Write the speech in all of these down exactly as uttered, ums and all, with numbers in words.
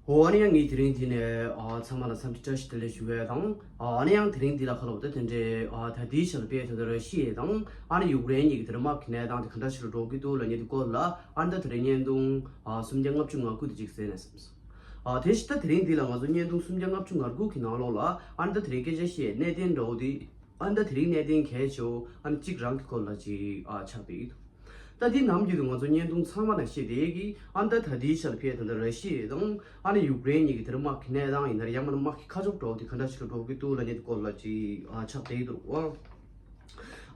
འོ་ཨ་ནི་ཡང་ངས་དེ་རིང་འདི་ནས་ཨ་ཚང་མ་ལ་འཚམས་འདྲི་བཀྲ་ཤིས་བདེ་ལེགས་ཞུ་ཡས་དང་། ཨ་ཨ་ནི་ཡང་དེ་རིང་འདི་ལ་ཁ་ལོ་ད་དེ་འདྲའི་ཨ་ད་ལྟའི་ཆར་དཔེ་དེ་འདྲ་ར་ཤི་ཡ་དང་ཨ་ནི་ཡུཀ་རེན་གཉིས་ཀྱི་དེ་འདྲ་དམག་གི་གནས་སྟངས་དེ་ག་འདྲ་ཞིག་ལ་འགྲོ་གི་འདུག་ལབ་མཁན་དེ་སྐོར་ལ་ཨ་ནི་ད་དེ་རིང་བརྙན་ཐུང་ཨ་སུམ་བརྒྱ་ལྔ་བཅུ་ང་དགུ་དེ་ཅིག་གསན་ན་བསམ་སོང་། ཨ་དེ་བཞིན་ད་དེ་རིང་འདི་ལ་ང་ཚོ་བརྙན་ཐུང་སུམ་བརྒྱ་ལྔ་བཅུ་ང་དགུ་གི་ནང་ལོགས་ལ་ཨ་ནི་ད་དེ་རིང་སྐད་ཆ་བཤད་གནད་དོན་འདྲ་བོ་དེ། ཨ་ནི་ད་དེ་རིང་གནད་དོན་གལ་ཆེ་བོ་ཨ་ནི་གཅིག་རང་གི་སྐོར་ལ་ཅིག་ཨ་ཆགས་བསྡད་ཀྱི་འདུག་ད་འདི་ནམ་རྒྱུན་དུ་ང་ཚོ་བརྙན་ཐུང་ཚང་མ་ནང་བཤད་བསྡད་ཀྱི་ཨ་ནི་ད་ད་ལྟའི་ཆར་ཕེ་ད་ད་ར་ཤི་ཡ་དང་ཨ་ནི་ཡུཀ་རེན་གཉིས་ཀྱི་དེར་དམག་གི་གནས་སྟངས་ཡིན་ན་རེད། ཡང་མིན་ན་དམག་གི་ཁ་ཕྱོགས་འདྲ་བོ་དེ་ག་འདྲ་ཞིག་ལ་འགྲོ་གི་འདུག་ལབ་མཁན་དེ་སྐོར་ལ་ཅིག་ཨ་ཆགས་བསྡད་ཀྱི་འདུག་ཨ།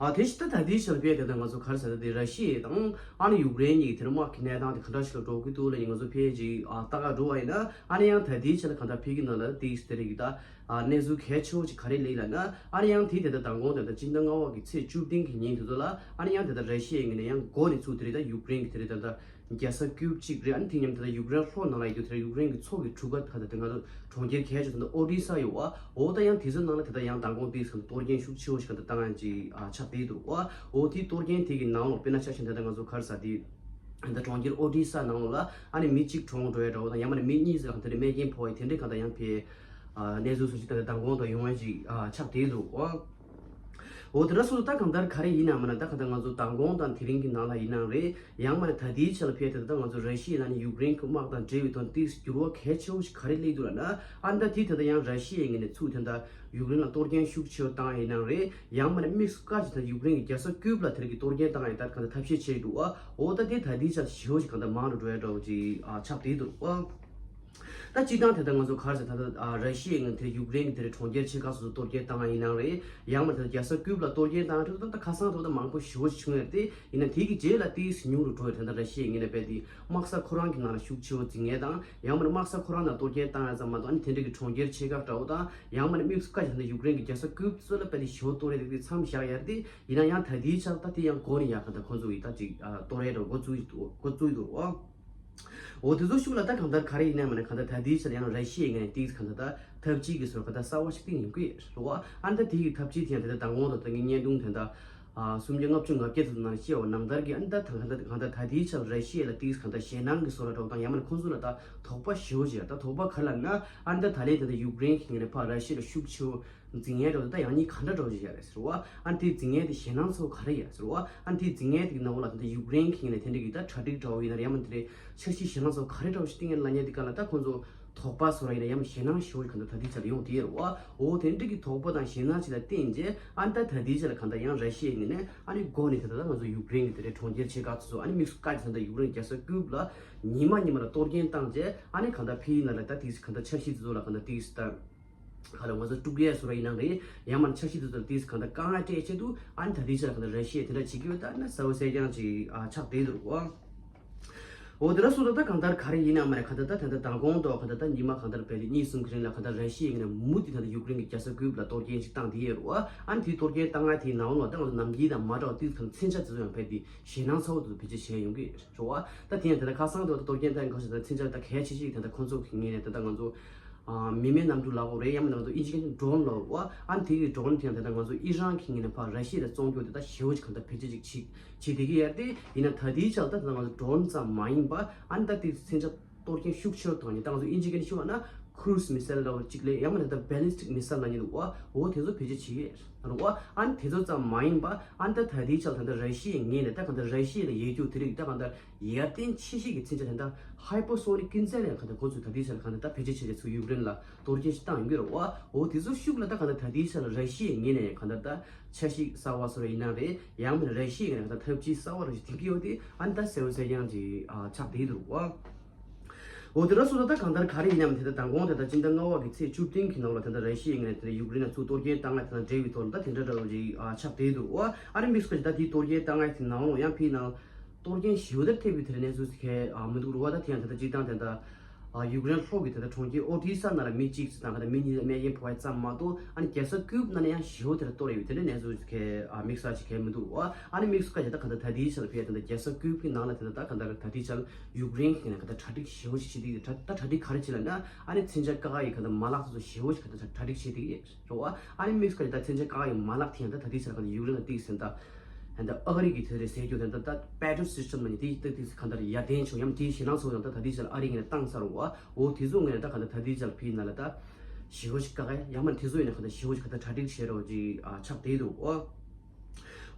ཨ་དེ་བཞིན་ད་ད་ལྟའི་ཆར་ཕེ་ད་ད་ང་ཚོ་ག་རེ་ཟེར་ད་དེ་ར་ཤི་ཡ་དང་ཨ་ནི་ཡུཀ་རེན་གཉིས་ཀྱི་དེར་དམག་གི་གནས་སྟངས་དེ་ག་འདྲ་ཞིག་ལ་འགྲོ་གི་འདུག་ལབ་མཁན་ང་ཚོ་ཕེ་ཅིག་ཨ་ལྟ་ག་འགྲོ་བ་ཡིན་ན་ཨ་ནི་ཡང་ད་ལྟའི་ཆར་གང་ལྟར་ཕེ་གི་ནང་ལ་དེ་དེ་རིགས་ད། ཨ་གནས་ཚུལ་གལ་ཆེ་བོ་ཅིག་ག་རེ་སླེབས་ལབ་ན། ཨ་ནི་ཡང་དེ་དེ་ལྟར་མདང་དགོང་དེ་ལྟར་སྤྱི་ཟླ་ལྔ་པ་གི་ཚེས་བཅུ་བདུན་གྱི་ཉིན་དེ་ཚོ་ལ་ཨ་ནི་ཡང་དེ་ལྟར་ར་ཤི་ཡའི་ངོས་ནས་ཡང་འགོ་ནས་ཚུར་དེ་རེད་ད་ཡུཀ་རེན་གྱི་དེ་རེད་ད་ལྟ་རྒྱལ་ས་ཀིབ་ཅིག་རེད། ཨ་ནི་དེ་མཉམ་དེ་ལྟར་ཡུཀ་རེན་ལྷོ་ནང་ལ་ཡོད་དེ་ཡུཀ་རེན་གྱི་མཚོ་གི་གྲུ་ཁ་ཁ་ད་དེ་ང་ཚོ་གྲོང་ཁྱེར་གལ་ཆེ་ཚོ་ད་ཨོ་ཌི་ས་ཡོད་བ། འོ་ད་ཡང་དེ་ཚོ་ནང་ལ་དེ་ལྟར་ཡང་མདང་དགོང་དེ་ཚོ་གཏོར་སྐྱོན་ཤུགས་ཆེ་བོ་ཞིག་ག་ད་བཏང་ཡང་ཅིག་ཨ་ཆགས་བསྡད་འདུག་བ། འོ་དེ་གཏོར་སྐྱོན་དེ་གི་ནང་ལོགས་དཔེར་ན་ཆ་བཞིན་དེ་ལྟར་ང་ཚོ་ག་རེ་ཟ་དེ། ད་གྲོང་ཁྱེར་ཨོ་ཌི་ས་ནང་ལོགས་ལ་ཨ་ནི་མི་གཅིག་གྲོངས་འགྲོ་ཡ་འདྲ་བོ་དང་ཡང་མིན་ན་མི་གཉིས་ཙམ་དེ་འདྲ་རྨས་སྐྱོན་ཕོག་ཡ་དེ་འདྲའི་གང་ལྟར་ཡང་ཕེ་ཨ་གནས་ཚུལ་སོགས་ཅིག་ད་ལྟ་མདང་དགོང་དུ་ཡོང་ཡ་ཅིག་ཨ་ཆགས་བསྡད་འདུག་ཨ། འོ་དེ་འདྲ་སོང་ཙང་ད་གང་ལྟར་ག་རེ་ཡིན་ནའང་མིན་ན་ད་གང་ལྟར་ང་ཚོ་མདང་དགོང་དང་དེ་རིང་གི་ནང་ལ་ཡིན་ནའང་རེད། ཡང་མིན་ན་ད་ལྟའི་ཆ་ལ་ཕེ་དེ་ད་ང་ཚོ་ར་ཤི་ཡ་ནང་ནས་ཡུཀ་རེན་གྱི་དམག་དང་འབྲེལ་བའི་ཐོག་ཏོག་ཙམ་འགྱུར་བ་གལ་ཆེ་བོ་ཞིག་ག་རེ་སླེབས་འདུག་ལབ་ན། ཨ་ནི་ད་དེ་ད་ལྟ་ཡང་ར་ཤི་ཡའི་ངོས་ནས་ཚུར་དེ་འདྲ་ཡུཀ་རེན་ལ་གཏོར་སྐྱོན་ཤུགས་ཆེ་བོ་བཏང་ཡ་ཡིན་ནའང་རེད། ཡང་མིན་ན་དམིགས་སུ་བཀར་ཅིག་ད་ཡུཀ་རེན་གྱི་རྒྱལ་ས་ཀིབ་ལ་དེ་རིང་གི་གཏོར་སྐྱོན་བཏང་ཡ་ད་གང་ལྟར་ཐབས་ཤེས་བྱས་འདུག་བ། འོ་ད་དེ་ད་ལྟའི་ཆར་ཞེ་པོ་ཞིག་གང་ལྟར་མང་རུ་འགྲོ་ཡ་འདྲ་བོ་ཅིག་ཨ་ཆགས་བསྡད་འདུག་བ། ད་སྤྱིར་བཏང་དེ་ལྟར་ང་ཚོ་ག་རེ་ཟེར་ད་ལྟ་ཨ་ར་ཤི་ཡའི་ངོས་དེ་ཡུཀ་རེན་གྱི་དེ་རིང་གྲོང་ཁྱེར་ཆེ་ཁག་སོ་སོ་གཏོར་སྐྱོན་བཏང་ཡ་ཡིན་ནའང་རེད། ཡང་མིན་ན་ད་ལྟ་རྒྱལ་ས་ཀིབ་ལ་གཏོར་སྐྱོན་བཏང་ཡ་འདྲ་བོ་ད་ཁ་སང་དེ་བོ་ད་མང་པོ་ཞེ་པོ་ཞིག་བྱུང་ཡ་རེད་དེ། ཡིན་ན་དེ་གི་རྗེས་ལ་ཏོག་ཙམ་ཉུང་རུ་འགྲོ་ཡ་དེ་འདྲ་ར་ཤི་ཡའི་ངོས་ནས་རྦད་དེ་དམག་ས་ཁོ་རང་གི་ནང་ལ་ཤུགས་ཆེ་བོ་འཛིང་ཡས་དང་ཡང་མིན་ན་དམག་ས་ཁོ་རང་ནང་གཏོར་སྐྱོན་བཏང་ཡ་ཙམ་མ་གཏོགས་ཨ་ནི་དེ་འདྲ་གི་གྲོང་ཁྱེར་ཆེ་ཁག་འདྲ་བོ་དང་ཡང་མིན་ན་དམིགས་སུ་བཀར་བྱས་ན་ཡུཀ་རེན་གྱི་རྒྱལ་ས་ཀིབ་ཚོ་ལ་རྦད་དེ་ཞེ་པོ་གཏོར་ཡ་དེ་དེ་མཚམས་བཞག་ཡ་རེད་དེ། ཡིན་ན་ཡང་ད་ལྟའི་ཆར་ད་དེ་ཡང་འགོ་ནས་ཡ་གང་ལྟར་ཁོ་ཚོ་ཡིས་ད་ཅིག་གཏོར་ཡ་འདྲ་བོ་འགོ་བཙུགས་ཡི་འདུག་འགོ་བཙུགས་ཡི་འདུག་ཨ། འོ་དེ་ཚོ་ཤུགས་ལ་ད་གང་ལྟར་ག་རེ་ཡིན་ན་མིན་ན་གང་ལྟར་ད་ལྟའི་ཆར་ཡང་ར་ཤི་ཡའི་ངོས་ནས་ཏོག་ཙམ་གང་ལྟར་ད་འཐབ་ཇུས་ཀྱི་བཟོ་འདྲ་གང་ལྟར་གསར་བ་ཞིག་བཏིང་ཡོང་གི་རེད་བ། ཨ་ནི་ད་དེ་གི་འཐབ་ཇུས་དེ་ཡང་དེ་ལྟར་མདང་དགོང་དང་ད་ངའི་བརྙན་ཐུང་དེ་འདྲ་ཨ་སུམ་བརྒྱ་ལྔ་བཅུ་ང་བརྒྱད་ཚོ་ནང་བཤད་པ་ནང་ལྟར་གྱི་ཨ་ནི་ད་ད་གང་ལྟར་གང་ལྟར་ད་ལྟའི་ཆར་ར་ཤི་ཡ་ལ་ཏོག་ཙམ་གང་ལྟར་ཞེད་སྣང་གི་བཟོ་འདྲ་འདྲ་བོ་དང་ཡང་མིན་ན་ཁོང་ཚོ་ལ་ད་དོགས་པ་ཞེ་པོ་ཅིག་ཡ་ད་དོགས་པ་ག་རེ་ལབ་ན། ཨ་ནི་ད་ད་ལན་དེ་ད་ཡུཀ་རེན་གྱི་ངོས་ནས་ཕར་ར་ཤི་ཡ་ལ་ཤུགས་ཆེ་བོ་འཛིང་ཡས་འདྲ་བོ་ད་ཡང་སྙིང་ག་འདྲ་འདྲ་བོ་ཞིག་ཡ་རེད་ཟེར་བ། ཨ་ནི་དེ་འཛིང་ཡས་དེ་ཞེད་སྣང་ཚ་བོ་ག་རེ་ཡ་ཟེར་བ། ཨ་ནི་དེ་འཛིང་ཡས་དེ་གི་ནང་ལ་ད་ལྟ་ཡུཀ་རེན་གྱི་ངོས་ནས་དེ་འདྲ་གི་ད་གྲ་སྒྲིག་འདྲ་བོ་ཡིན་ན་རེད། ཡང་མིན་དེ་འདྲའི་འཆར་གཞི་ཞེད་སྣང་ཚ་བོ་ག་རེ་འདྲ་བོ་ཞིག་བཏིང་ཡ་ལབ་མཁན་དེ་ག་ལ་ད་ཁོང་ཚོ་དོགས་པ་བཟོ་འདྲ་ཡིན་ན་ཡང་མིན་ཞེད་སྣང་ཞེ་པོ་ཞིག་ག་འདྲ་ད་ལྟའི་ཆར་ཡོང་བསྡད་ཡོད་རེད་བ། འོ་དེ་འདྲ་གི་དོགས་པ་དང་ཞེད་སྣང་ཅིག་ལ་བརྟེན་རྗེས་ཨ་ནི་ད་ད་ལྟའི་ཆར་ལ་གང་ལྟར་ཡང་ར་ཤི་ཡའི་ངོས་ནས་ཨ་ནི་འགོ་ནས་དེ་ད་ལྟ་ང་ཚོ་ཡུཀ་རེན་གྱི་དེ་འདྲའི་གྲོང་ཁྱེར་ཆེ་ཁག་དེ་ཚོ་ཨ་ནི་དམིགས་སུ་བཀར་ཏེ་ད་ལྟ་ཡུཀ་རེན་རྒྱལ་ས་ཀིབ་ལ་ཉི་མ་ཉི་མ་ལ་གཏོར་སྐྱོན་བཏང་རྗེས་ཨ་ནི་གང་ལྟར་ཕེ་ཡི་ནང་ལ་ད་དེ་གང་ལྟར་འཆར་གཞི་དེ་ཚོ་ལ་གང་ལྟར་དེ་ད། ཁ་ལ་ང་ཚོ་དཀྲུག་ཡས་བཟོ་འདྲ་ཡིན་ནའང་རེད། ཡང་མིན་ན་འཆར་གཞི་དེ་ཚོ་ལ་ཏོག་ཙམ་གང་ལྟར་དཀའ་ངལ་སྤྲད་ཆེད་དུ་ཨ་ནི་ད་ལྟའི་ཆར་གང་ལྟར་ར་ཤི་ཡས་དེ་འདྲ་བྱེད་ཀྱི་ཡོད་ད་ཨ་ནི་གསལ་པོ་གསལ་རྐྱང་ཅིག་ཨ་ཆགས་བསྡད་འདུག་བ། འོ་དེ་འདྲ་སོང་ཙང་ད་གང་ལྟར་ག་རེ་ཡིན་ནའང་མིན་ན་གང་ལྟར་ད་ད་ལྟ་མདང་དགོང་དང་གང་ལྟར་ད་ཉི་མ་གང་ལྟར་བས་ཏེ་གཉིས་གསུམ་གྱི་རིང་ལ་གང་ལྟར་ར་ཤི་ཡའི་ངོས་ནས་མུ་མཐུད་ད་ལྟ་ཡུཀ་རེན་གྱི་རྒྱལ་ས་ཀིབ་ལ་གཏོར་སྐྱོན་ཅིག་བཏང་བསྡད་ཡོད་རེད་བ། ཨ་ནི་དེའི་གཏོར་སྐྱོན་བཏང་ཡ་དེའི་ནང་ལོགས་ད་ང་ཚོ་ནམ་རྒྱུན་དང་མ་འདྲ་བ་ཏོག་ཙམ་མཚོན་ཆ་དེ་ཚོ་ཡང་བས་ཏེ་ཞེད་སྣང་ཚ་བོ་དེ་ཚོ་བེད་སྤྱོད་བྱས་ཡོང་གི་རེད་བ། ད་དེ་ཡང་ད་ལྟ་ཁ་སང་དུ་གཏོར་སྐྱོན་བཏང་ཡ་གང་ཞིག་ད་མཚོན་ཆ་ད་གལ་ཆེ་ཤོས་ད་ལྟ་ཁོང་ཚོ་གི་ངོས་ནས་ད་ལྟ་ང་ཚོ། ཨ་མི་མེད་གནམ་གྲུ་ལབ་དགོས་རེད། ཡང་མིན་ན་ང་ཚོ་ཨིན་ཇི་སྐད་ནས་ཌོ་རོན་ལབ་དགོས། ཨ་ནི་དེ་གི་ཌོ་རོན་དེ་ཡང་ད་ལྟ་ང་ཚོ་ཨི་རན་གྱི་ངོས་ནས་ཕར་ར་ཤི་ཡ་ལ་བཙོང་རྒྱུ་དེ་ད་ཞེ་པོ་ཅིག་གང་ལྟར་བེད་སྤྱོད་ཅིག་བྱེད་བྱེད་བསྡད་ཀྱི་ཡོད་རེད་དེ། ཡིན་ན་ད་ལྟའི་ཆར་ད་ལྟ་ང་ཚོ་ཌོ་རོན་ཙམ་མ་ཡིན་པ་ཨ་ནི་ད་དེ་མཚོན་ཆ་གཏོར་སྐྱོན་ཤུགས་ཆེ་བོ་བཏང་ནས་ད་ང་ཚོ་ཨིན་ཇི་སྐད་ནས་ཞུ་བ་ན་ཀུ་རུ་སི་མི་སེལ་འདྲ་བོ་ཅིག་ལས་ཡང་མིན་ན་ད་བེ་ལིས་ཊིག་མི་སེལ་ལབ་མཁན་འདུག་བ། འོ་དེ་ཚོ་བེད་སྤྱོད་བྱེད་ཀྱི་ཡོད་རེད་བ། ཨ་ནི་དེ་ཚོ་ཙམ་མ་ཡིན་པ་ཨ་ནི་ད་ད་ལྟའི་ཆར་ད་ལྟ་ར་ཤི་ཡའི་ངོས་ནས་ད་གང་ལྟར་ར་ཤི་ཡ་ལ་ཡོད་རྒྱུ་དེ་རིགས་ད་གང་ལྟར། ཡར་ཐོན་ཆེ་ཤོས་ཀྱི་མཚོན་ཆ་དེ་འདྲ་ཧའི་པར་སོ་ནིག་ཀུན་གསལ་ལ་ཡང་གང་ལྟར་ཁོང་ཚོས་ད་ལྟའི་ཆར་གང་ལྟར་ད་བེད་སྤྱོད་བྱས་ཏེ་ཚུར་ཡུཀ་རེན་ལ་གཏོར་སྐྱོན་ཞིག་བཏང་ཡོང་གི་རེད་བ། འོ་དེ་ཚོ་ཤུགས་ལ་ད་གང་ལྟར་ད་ལྟའི་ཆར་ར་ཤི་ཡའི་ངོས་ནས་ཡང་གང་ལྟར་ད་འཆར་གཞི་གསར་བ་བཟོ་ར་ཡིན་ན་རེད། ཡང་མིན་ན་ར་ཤི་ཡའི་ངོས་ནས་གང་ལྟར་ཐབས་ཇུས་གསར་བ་ར་ཞིག་འཛིན་གྱི་ཡོད་དེ་ཨ་ནི་ད་གསལ་པོ་གསལ་རྐྱང་ཅིག་ཨ་ཆགས་བསྡད་འདུག་བ། འོ་དེ་འདྲ་སོང་ཙང་ད་གང་ལྟར་ག་རེ་ཡིན་ནའང་དེ་ལྟར་མདང་དགོང་དེ་ལྟར་སྤྱི་ཟླ་ལྔ་པ་གི་ཚེས་བཅུ་བདུན་གྱི་ནང་ལ་དེ་ལྟར་ར་ཤི་ཡའི་ངོས་ནས་དེ་ལྟར་ཡུཀ་རེན་ལ་ཚུར་གཏོར་སྐྱོན་བཏང་ཡ་དེ་དང་འབྲེལ་བའི་ཐོག་ལ་ད་དེ་འདྲ་འདྲ་བོ་ཅིག་ཨ་ཆགས་བསྡད་འདུག་བ། ཨ་ནི་དམིགས་སུ་བཀར་ཅིག་ད་དེའི་གཏོར་སྐྱོན་བཏང་ཡ་དེ་ནང་ལོགས་ཡང་ཕེ་ནང་གཏོར་སྐྱོན་ཞེ་པོ་དེ་ཐེབས་པའི་དེ་འདྲ་གནས་ཚུལ་ཞིག་ག་ཨ་མི་འདུག་རུ་བ། ད་དེ་ཡང་དེ་ལྟར་སྤྱིར་བཏང་དེ་ལྟར་ཨ་ཡུཀ་རེན་ལྷོ་གི་དེ་ལྟར་གྲོང་ཁྱེར་ཨོ་ཌི་ས་ནང་ལ་མི་གཅིག་ཙམ་དང་ག་ད་མི་གཉིས་རྨས་སྐྱོན་ཕོག་ཡ་ཙམ་མ་གཏོགས་ཨ་ནི་རྒྱལ་ས་ཀིབ་ནང་ནས་ཡང་ཞེ་པོ་དེ་ལྟར་གཏོར་ཡོད་པའི་དེ་འདྲ་གནས་ཚུལ་ཞིག་ག་ཨ་དམིགས་བསལ་ཞིག་ག་མི་འདུག་རུ་བ། ཨ་ནི་དམིགས་སུ་བཀར་ཅིག་ད་ག་ད་ད་དེའི་ཆར་ཕེ་དེ་ལྟར་རྒྱལ་ས་ཀིབ་གི་ནང་ལ་དེ་ལྟར་ད་ག་ད་ད་དེའི་ཆར་ཡུཀ་རེན་གི་ནང་ག་ད་གྲ་སྒྲིག་ཞེ་པོ་ཞིག་བྱེད་དེ་ད་ད་གྲ་སྒྲིག་ག་རེ་བྱེད་ལབ་ན་ཨ་ནི་མཚོན་ཆ་བཀག་ཡའི་ག་ད་མ་ལག་དེ་ཚོ་ཞེ་པོ་ཞིག་ག་ད་གྲ་སྒྲིག་བྱེད་དེ་རུ་བ། ཨ་ནི་དམིགས་སུ་བཀར་ཅིག་ད་མཚོན་ཆ་བཀག་ཡའི་མ་ལག་དེ་ཡང་ད་ད་དེའི་ཆར་ག་ད་ཡུཀ་རེན་ལ་ཏོག་ཙམ་ད་ ད་ལྟ་ཨ་རི་གི་དེ་རེད་ཟེར་རྒྱུ་དེ་ད་ལྟ་Patriot System ལབ་མཁན་དེ་ད་དེ་གང་ལྟར་ཡར་ལྡན་བྱུང་། ཡང་དེའི་ཞེད་སྣང་ཚོ་ཡང་ད་ད་ལྟའི་ཆར་ཨ་རི་ངོས་ནས་བཏང་ཚར་བ། འོ་དེ་ཚོ་ངོས་ནས་ད་གང་ལྟར་ད་ལྟའི་ཆར་ཕི་ན་ལ་ད་ཞེ་པོ་ཞིག་དཀའ་ངལ་ཡང་མ་དེ་ཚོ་ཡིན་ན་གང་ལྟར་ཞེ་པོ་ཞིག་གང་ལྟར་གྲ་སྒྲིག་བྱེད་རོགས་ཅིག་ཨ་ཆགས་བསྡད་འདུག་ཨོ།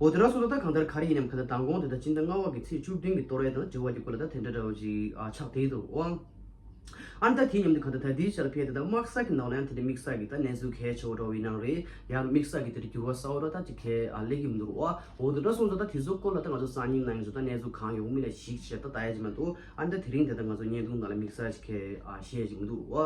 འོ་དེ་འདྲ་སོང་ཙང་ད་གང་ལྟར་ག་རེ་ཡིན་ནམ་གང་ལྟར་མདང་དགོང་དེ་ད་སྤྱི་ཟླ་ལྔ་པ་གི་ཚེས་བཅུ་བདུན་གྱི་ལྟོ་ར་དང་འབྲེལ་བ་གྱི་སྐོར་ལ་ད་དེ་འདྲ་འདྲ་བོ་ཅིག་ཨ་ཆགས་བསྡད་འདུག་ཨོ། ཨ་ནི་ད་དེའི་མཉམ་དུ་གང་ལྟར་ད་ལྟའི་ཆར་ཕེ་དེ་ད་དམག་ས་གི་ནང་ལ་ཡང་དེ་འདྲ་དམིགས་བསལ་གྱི་ད་གནས་ཚུལ་གལ་ཆེ་བོ་འདྲ་བོ་ཡིན་ནའང་རེད། ཡང་དམིགས་བསལ་གྱི་དེ་འདྲ་འགྱུར་བ་གསར་བ་འདྲ་ད་ཅིག་གལ་ཨ་སླེབས་ཀྱི་མི་འདུག་རོ། འོ་དེ་འདྲ་སོང་ཙང་ད་དེ་ཚོ་སྐོར་ལ་ད་ང་ཚོ་སང་ཉིན་གནངས་ཉིན་ཚོ་ད་གནས་ཚུལ་གང་ཡོང་མིན་ལ་གཞིགས་བྱས་ད་ལྟ་ཡ་ཅིག་མ་འདུག་ཨ་ནི་ད་དེ་རིང་དེ་ད་ང་ཚོ་བརྙན་ཐུང་ནང་ལ་དམིགས་བསལ་ཅིག་གལ་ཨ་བཤད་ཅིག་མི་འདུག་རོ།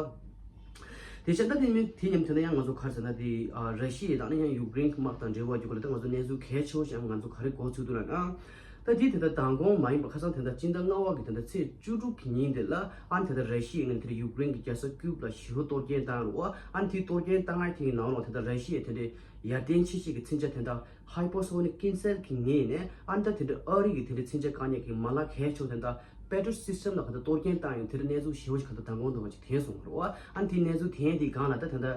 དེ་བཞིན་ད་དེ་མིན་དེ་མཉམ་དེ་ན་ཡང་ང་ཚོ་ག་རེ་ཟེར་ན་དེ་ཨ་ར་ཤི་ཡ་དང་ནི་ཡང་ཡུཀ་རེན་གྱི་དམག་དང་འབྲེལ་བ་རྒྱུ་ག་ལ་ད་ང་ཚོ་གནས་ཚུལ་གལ་ཆེ་བོ་ཞིག་ང་ཚོ་ག་རེ་གོ་ཚུལ་འདུག་ལབ་ན། ད་དེ་དེ་ལྟར་མདང་དགོང་མ་ཡིན་པ་ཁ་སང་དེ་ལྟར་སྤྱི་ཟླ་ལྔ་པ་གི་དེ་ལྟར་ཚེས་བཅུ་དྲུག་གི་ཉིན་དེ་ལ་ཨ་ནི་དེ་ལྟར་ར་ཤི་ཡའི་ངོས་ནས་དེ་ལྟར་ཡུཀ་རེན་གྱི་རྒྱལ་ས་ཀིབ་ལ་ཞེ་པོ་གཏོར་སྐྱོན་བཏང་རུ་ཨ་ནི་དེའི་གཏོར་སྐྱོན་བཏང་ཡ་དེའི་ནང་ལོགས་དེ་ལྟར་ར་ཤི་ཡའི་དེ་འདྲའི་ཡར་ལྡན་ཆེ་ཤོས་ཀྱི་མཚོན་ཆ་དེ་ལྟར་ཧའི་པར་སོ་ནིག་ཀུན་གསལ་གྱི་ངོས་ནས་ཨ་ནི་ད་དེ་འདྲའི་ཨ་རི་གི་དེ་འདྲའི་མཚོན་ཆ་བཀག་ཉར་གྱི་མ་ལག་གལ་ཆེ་བོ་དེ་ལྟར་Patriot System ལ་ག་ད་གཏོར་སྐྱོན་བཏང་ཡོང་དེ་འདྲ་གནས་ཚུལ་ཞེ་པོ་ཞིག་ག་ད་མདང་དགོང་དུ་བ་ཅིག་ཐོན་སོང་རུ་ཨ་ནི་དེའི་གནས་ཚུལ་ཐོན་དེའི་སྒང་ལ་ད་དེ་ལྟར།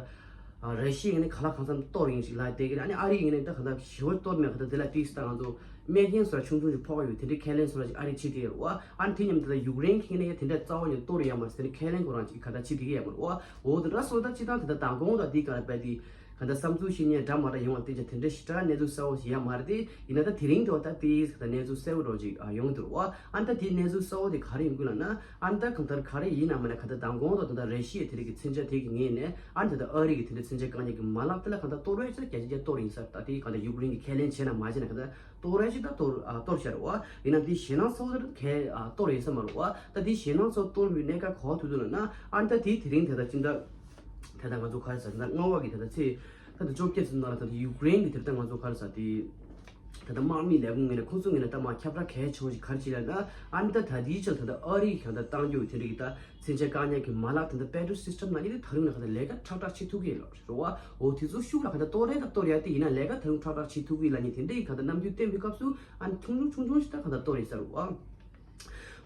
ཨ་ར་ཤི་ཡའི་ངོས་ནས་ག་ལ་གང་འཚམ་གཏོར་ཡིན་ཞིག་ལ་བསྡད་ཀྱི་རེད། ཨ་ནི་ཨ་རིའི་ངོས་ནས་ད་གང་ལྟར་ཞེ་པོ་གཏོར་མེད་ག་ད་དེ་ལ་ཏིས་ད་ང་ཚོ་རྨས་སྐྱོན་སོགས་ཆུང་ཆུང་ཞིག་ཕོག་ཡོད་དེ་འདྲའི་ཁས་ལེན་སོགས་ཞིག་ཨ་རི་བྱེད་དེ་ཡོད་རེད་བ། ཨ་ནི་དེ་མཉམ་དུ་ད་ཡུཀ་རེན་གྱི་ངོས་ནས་ཡ་དེ་འདྲ་རྩ་བ་ཉིད་གཏོར་ཡོད་མ་རེད་དེ་འདྲའི་ཁས་ལེན་ཁོ་རང་ཅིག་ག་ད་བྱེད་དེ་གི་ཡོད་མ་རེད་བ། འོ་དེ་འདྲ་སོང་ད་སྤྱི་བཏང་དེ་ད་མདང་དགོང་ད་དེའི་སྒང་ལ་བས་དེ་ག་ད་བསམ་ཚུལ་བཤད་མཁན་འདྲ་མ་འདྲ་ཡོང་བ་དེ་འདྲ་དེ་འདྲ་ཞེ་དྲག་གནས་ཚུལ་གསལ་བོ་ཞིག་ཡོད་མ་རེད་དེ། ཡིན་ན་ད་དེ་རིང་དུ་ད་དེའི་ད་གནས་ཚུལ་གསལ་བོ་འདྲ་ཅིག་ཡོང་འདུག་བ། ཨ་ནི་ད་དེའི་གནས་ཚུལ་གསལ་བོ་དེ་ག་རེ་ཡིན་དགོས་ལབ་ན། ཨ་ནི་ད་གང་ལྟར་ག་རེ་ཡིན་ན་མིན་ན་གང་ལྟར་མདང་དགོང་དང་ད་ལྟ་ར་ཤི་ཡའི་དེ་རིགས་ཀྱི་མཚོན་ཆ་དེ་གི་ངོས་ནས་ཨ་ནི་ད་ལྟ་ཨ་རི་གི་དེ་འདྲ་མཚོན་ཆ་བཀག་ཉར་གྱི་མ་ལག་དེ་ལ་གང་ལྟར་གཏོར་བས་ཚོད་རྒྱ་ཆེ་རྒྱ་གཏོར་ཡིན་ས། ད་དེ་གང་ལྟར་ཡུཀ་རེན་གྱི་ཁས་ལེན་བྱས་ན་མ་བྱས་ན་གང་ལྟར་གཏོར་བས་ཚོད་ད་གཏོར་ཨ་གཏོར་བཞག་རེད་བ། ཡིན་ན་དེ་ཞེད་སྣང་ཚ་བོ་དེ་གས་ཨ་གཏོར་ཡིན་ས་མ་རེད་བ། ད་དེ་ཞེད་སྣང་ཚ་བོ་གཏོར་བའི་གནད་འགག་ག་བ་ཐུག་འདུག་ལབ་ན། ཨ་ནི་ད་དེ་དེ་རིང་དེ་ལྟར་སྤྱི་ཟླ་དེ་ལྟར་ང་ཚོ་ག་རེ་ཟེར་ན་ལྔ་པ་གི་དེ་ལྟར་ཚེས་ད་ལྟ་བཅོ་བརྒྱད་ཙམ་ནང་ལ་ད་ལྟ་ཡུཀ་རེན་གྱི་དེ་ལྟར་ང་ཚོ་ག་རེ་ཟེར་དེ། ད་ལྟ་དམག་མི་ལས་ཁུངས་ངོས་ནས་ཁོང་ཚོ་ངོས་ནས་ད་མ་ཁྱབ་བསྒྲགས་གལ་ཆེ་བོ་ཞིག་ག་རེ་བྱས་ལབ་ན། ཨ་ནི་ད་ད་ལྟའི་ཆར་ད་ལྟ་ཨ་རིའི་གང་ལྟར་བཏང་རྒྱུ་དེ་འདྲ་གི་ད་མཚོན་ཆ་བཀག་ཉར་གྱི་མ་ལག་དེ་ད་Patriot System ལབ་མཁན་དེ་ད་རུང་ན་གང་ལྟར་ལས་ཀ་ཁྲག་ཁྲག་བྱེད་ཐུབ་ཀྱི་ཡོད་ལ་རེད་བ། འོ་དེ་ཚོ་ཤུགས་ལ་གང་ལྟར་གཏོར་རེད་ད་གཏོར་ཡ་དེ་ཡིན་ན་ལས་ཀ་ད་རུང་ཁྲག་ཁྲག་བྱེད་ཐུབ་ཀྱི་ལབ་མཁན་དེ་འདྲ་གི་གང་ལྟར་རྣམ་འགྱུར་བསྟན་པའི་སྐབས་སུ་ཨ་ནི་ཆུང་ཆུང་ཆུང་ཆུང་ཞིག་ད་གང་ལྟར་གཏོར་ཡིན་ས་རེད་བ།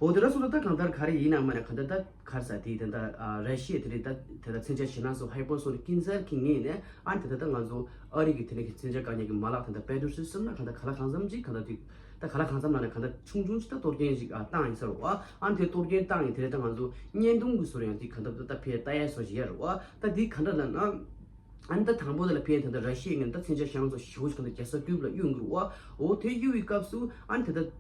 འོ་དེ་འདྲ་སོང་ཙང་ད་གང་ལྟར་ག་རེ་ཡིན་ན་མིན་ན་གང་ལྟར་ད་ག་རེ་ཟེར་དེ་ད་ལྟ་ཨ་ར་ཤི་ཡ་དེ་རིགས་ད་དེ་ད་མཚོན་ཆ་ཞེད་སྣང་ཚ་བོ་ཧའི་པར་སོ་ནིག་ཀུན་གསལ་གྱི་ངོས་ནས་ཨ་ནི་དེ་ད་ད་ང་ཚོ་ཨ་རི་གི་དེ་འདྲ་གི་མཚོན་ཆ་བཀག་ཉར་གྱི་མ་ལག་དེ་ད་Patriot System ལ་གང་ལྟར་ག་ལ་གང་འཚམ་ཅིག་གང་ལྟར་དེ་ད་ག་ལ་གང་འཚམ་ལབ་ན་གང་ལྟར་ཆུང་ཆུང་ཅིག་ད་གཏོར་སྐྱོན་ཅིག་ཨ་བཏང་ཡིན་ས་རེད་བ། ཨ་ནི་དེ་གཏོར་སྐྱོན་བཏང་ཡིན་དེ་རེད། ད་ང་ཚོ་བརྙན་ཐུང་གི་བཟོ་འདྲ་ཡང་དེ་གང་ལྟར་ད་ཕེ་ལྟ་ཡ་བཟོ་ཞིག་ཡ་རེད་བ། ད་དེ་ག་འདྲ་ལབ་ན། ཨ་ནི་ད་དང་པོ་དེ་ལ་ཕན་ད་ལྟ་ར་ཤི་ཡའི་ངོས་ནས་ད་མཚོན་ཆ་ཞེད་སྣང་ཚ་བོ་ཞེ་པོ་ཞིག་གང་ལྟར་རྒྱལ་ས་ཀིབ་ལ་གཡུག་འགྲོ་བ། འོ་དེ་གཡུག་པའི་སྐབས་སུ་ཨ་ནི་ད་ལྟ་